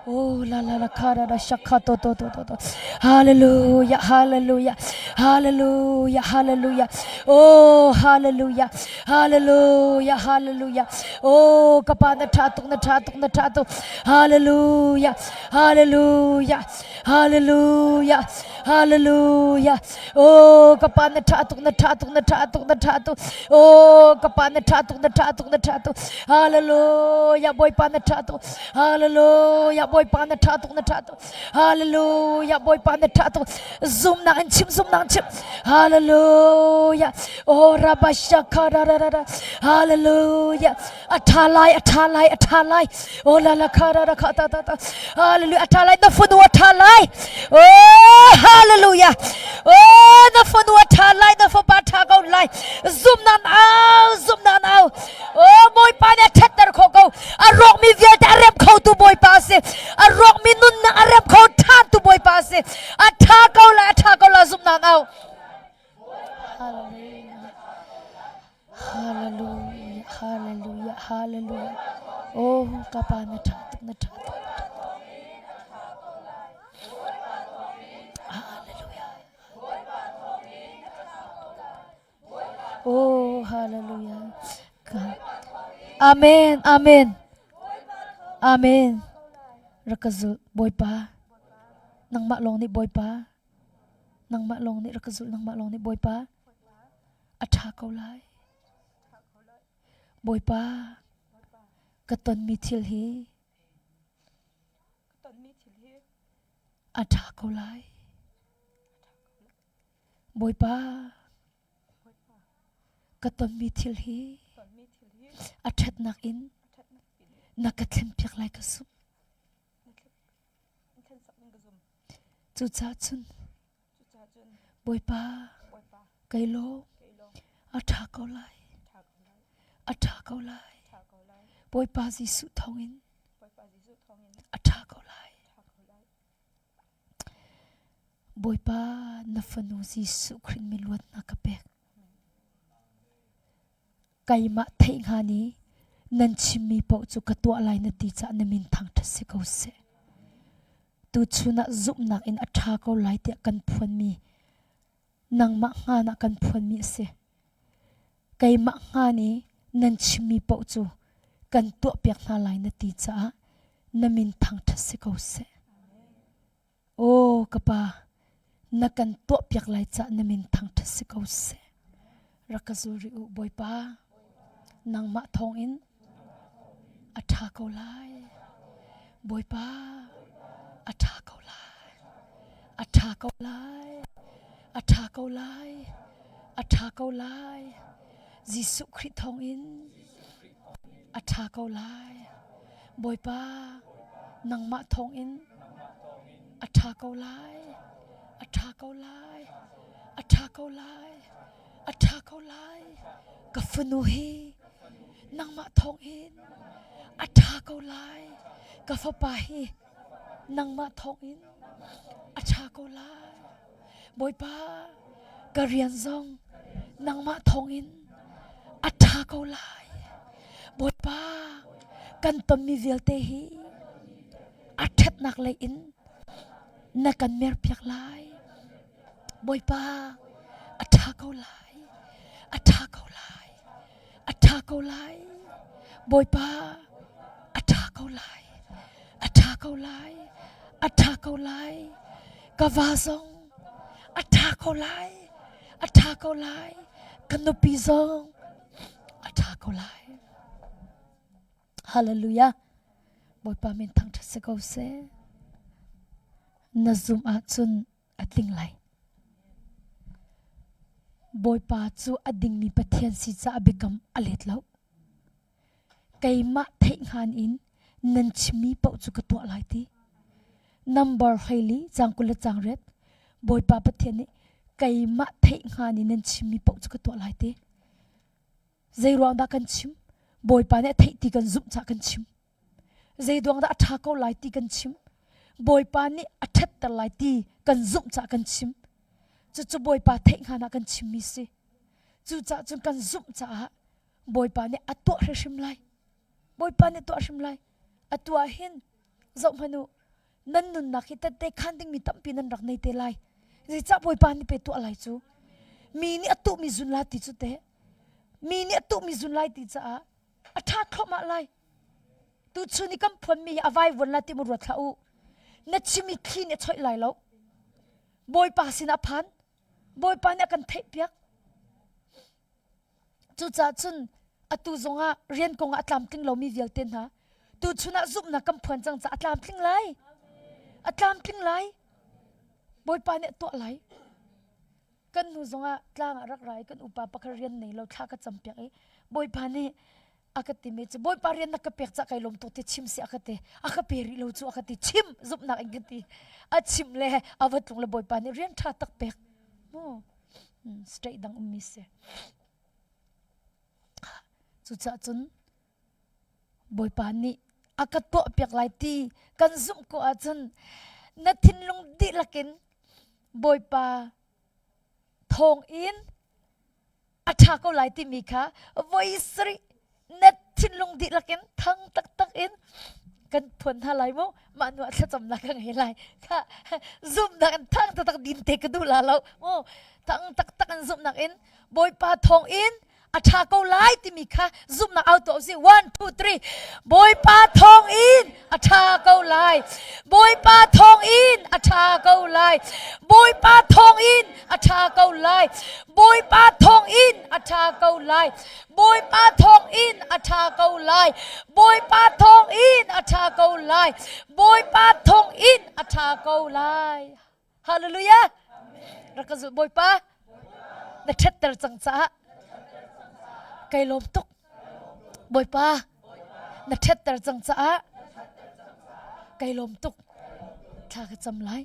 Oh la la la kara da shakha to to to to to. Hallelujah, hallelujah, hallelujah, hallelujah. Oh hallelujah, hallelujah, hallelujah. Oh kapa na tha tuk na tha tuk na tha tuk. Hallelujah, hallelujah, hallelujah, hallelujah. Oh ka pa na tha tuk na tha tuk na tha tuk na tha tuk. Oh ka pa na tha tuk na tha tuk na tha tuk. Hallelujah Bawipa na tha tuk. Hallelujah Bawipa na tha tuk na tha tuk. Hallelujah Bawipa na tha tuk. Zumnak in chim zumnak in chim. Hallelujah. Oh rabashaka ra ra ra ra. Hallelujah. A tha lai a tha lai a tha lai. Oh la la kha ra ra kha ta ta ta. Hallelujah. A tha lai na fanu a tha lai. Oh hallelujah. Oh na fanu a tha lai na fapa tha ko lai. Zum nan au zum nan au. Oh Bawipa nih a thatter kho ko. A rawkmi vialte a rem kho tu Bawipa si. A rawkmi nunnak a rem kho than tu Bawipa si. A tha ko lai a tha ko lai zum nan au. Hallelujah. Hallelujah, hallelujah, hallelujah. Oh, kapa na tha tuk, na tha tuk. Hallelujah. Oh, hallelujah. Amen, amen. Amen. Rakazul, Bawipa. Nangmah lawng nih Bawipa. Nangmah lawng nih rak ka zulh, nangmah lawng nih Bawipa a ṭha ko lai. Bawipa, ka tonmi thil hi a ṭha ko lai. Bawipa, ka tonmi thil hi a ṭhatnak in na ka thlenpiak lai ka zumh. Cucaah cun Bawipa kei lawm a ṭha ko lai. A ṭha ko lai. Bawipa Jesuh thawngin a ṭha ko lai. Bawipa na fanu Jesuh Khrih min luatnak ka pek. Keimah theih hnga ni nan chimmi paoh cu ka tuah lai na ti caah na min thangṭhat si ko seh. Tuchun ah zumhnak in a ṭha ko lai tiah kan phuanmi nangmah hngan ah kan phuanmi a si. Keimah hngan i nan chimmi paoh cu kan tuahpiak hna lai na ti caah na min thangṭhat si ko seh. Aw ka pa, na kan tuahpiak lai cah na min thangṭhat si ko seh. Rak ka zul rih u, Bawipa. Nangmah thawngin a ṭha ko lai. Bawipa, a ṭha ko lai. A ṭha ko lai. A ṭha ko lai. A ṭha ko lai. Jesuh Khrih thawngin a ṭha ko lai. Bawipa, nangmah thawngin a ṭha ko lai. A ṭha ko lai. A ṭha ko lai. A ṭha ko lai. Ka fanu hi nangmah thawngin a ṭha ko lai. Ka fapa hi nangmah thawngin a ṭha ko lai. Bawipa, ka rian zong nangmah thawngin a ṭha ko lai. Bawipa, kan tonmi vialte hi a ṭhatnak lei in na kan merpiak lai. Bawipa, a ṭha ko lai. A ṭha ko lai. A ṭha ko lai. Bawipa, a ṭha ko lai. A ṭha ko lai. A ṭha ko lai. Ka va zong a ṭha ko lai. A ṭha ko lai. Ka nupi zong a ṭha ko lai. Hallelujah. Bawipa min thangṭhat si ko seh. Na zumh ahcun a tling lai. Bawipa cu a dingmi Pathian si caah biakam a let lo. Keimah theihhngan in nan chimmi paoh cu ka tuah lai ti. Number 14 caang 20 le caang riat Bawipa Pathian nih keimah theihhngan in nan chimmi paoh cu ka tuah lai ti. Zei ruang dah kan chim? Bawipa nih a theih ti kan zumh caah kan chim. Zei duang dah a ṭha ko lai ti kan chim. Bawipa nih a ṭhatter lai ti kan zumh caah kan chim. Cucu Bawipa theih hngan ah kan chimmi si. Cucaah cun kan zumh caah Bawipa nih a tuah hrimhrim lai. Bawipa nih tuah hrim lai. Atu ah hin zoh hmanh u, nan nunnak hi tette khan dingmi tampi nan rak nei te lai. Zeicah Bawipa nih pe tuah lai cu? Mi nih a tuhmi zun la ti cu teh. Mi nih a tuhmi zun lai ti caah a ṭha thluahmah lai. Tuchun i kan phuanmi hi a vaivuan la ti mu ruat hlah u. Na chim i thli nih a choih lai lo. Bawipa sinah a phan. Bawipa nih a kan theihpiak. Cucaah cun atu zongah rian kong ah a tlamtling lomi vialte hna tuchun ah zumhnak kan phuan cang caah a tlamtling lai. A tlamtling lai. Bawipa nih a tuah lai. Kan hnu zongah tlang ah rak ra i kan upa pakhat rian nei lo thla ka campiak i Bawipa nih a ka timi cu Bawipa rian na ka pek cah kai lawm tuk ti chim si a ka ti a ka pe rih lo cu a ka ti chim zumhnak in ka ti a chim le a va tlung le Bawipa nih rian ṭha tak pek mu state dang ummi si cucaah cun Bawipa nih a ka tuahpiak lai ti kan zumh ko ahcun na thinlung dihlak in Bawipa thawng in a ṭha ko lai timi kha voi sarih na thinlung dihlak in thang taktak in kan phuan hna lai mu mah nu ah thlacamnak ka ngei lai kha zumhnak in thang taktak din te ka duh la lo mu thang taktak in zumhnak in Bawipa thawng in a ṭha ko lai timi kha zumhnak au tuah usih 1 2 3 Bawipa thawng in a ṭha ko lai Bawipa thawng in a ṭha ko lai Bawipa thawng in a ṭha ko lai Bawipa thawng in a ṭha ko lai Bawipa thawng in a ṭha ko lai Bawipa thawng in a ṭha ko lai Bawipa thawng in a ṭha ko lai Hallelujah! Rak ka zulh Bawipa. Na ṭhatter cang caah kai lawm tuk. Bawipa, na ṭhatter cang caah kai lawm tuk. Thla ka cam lai.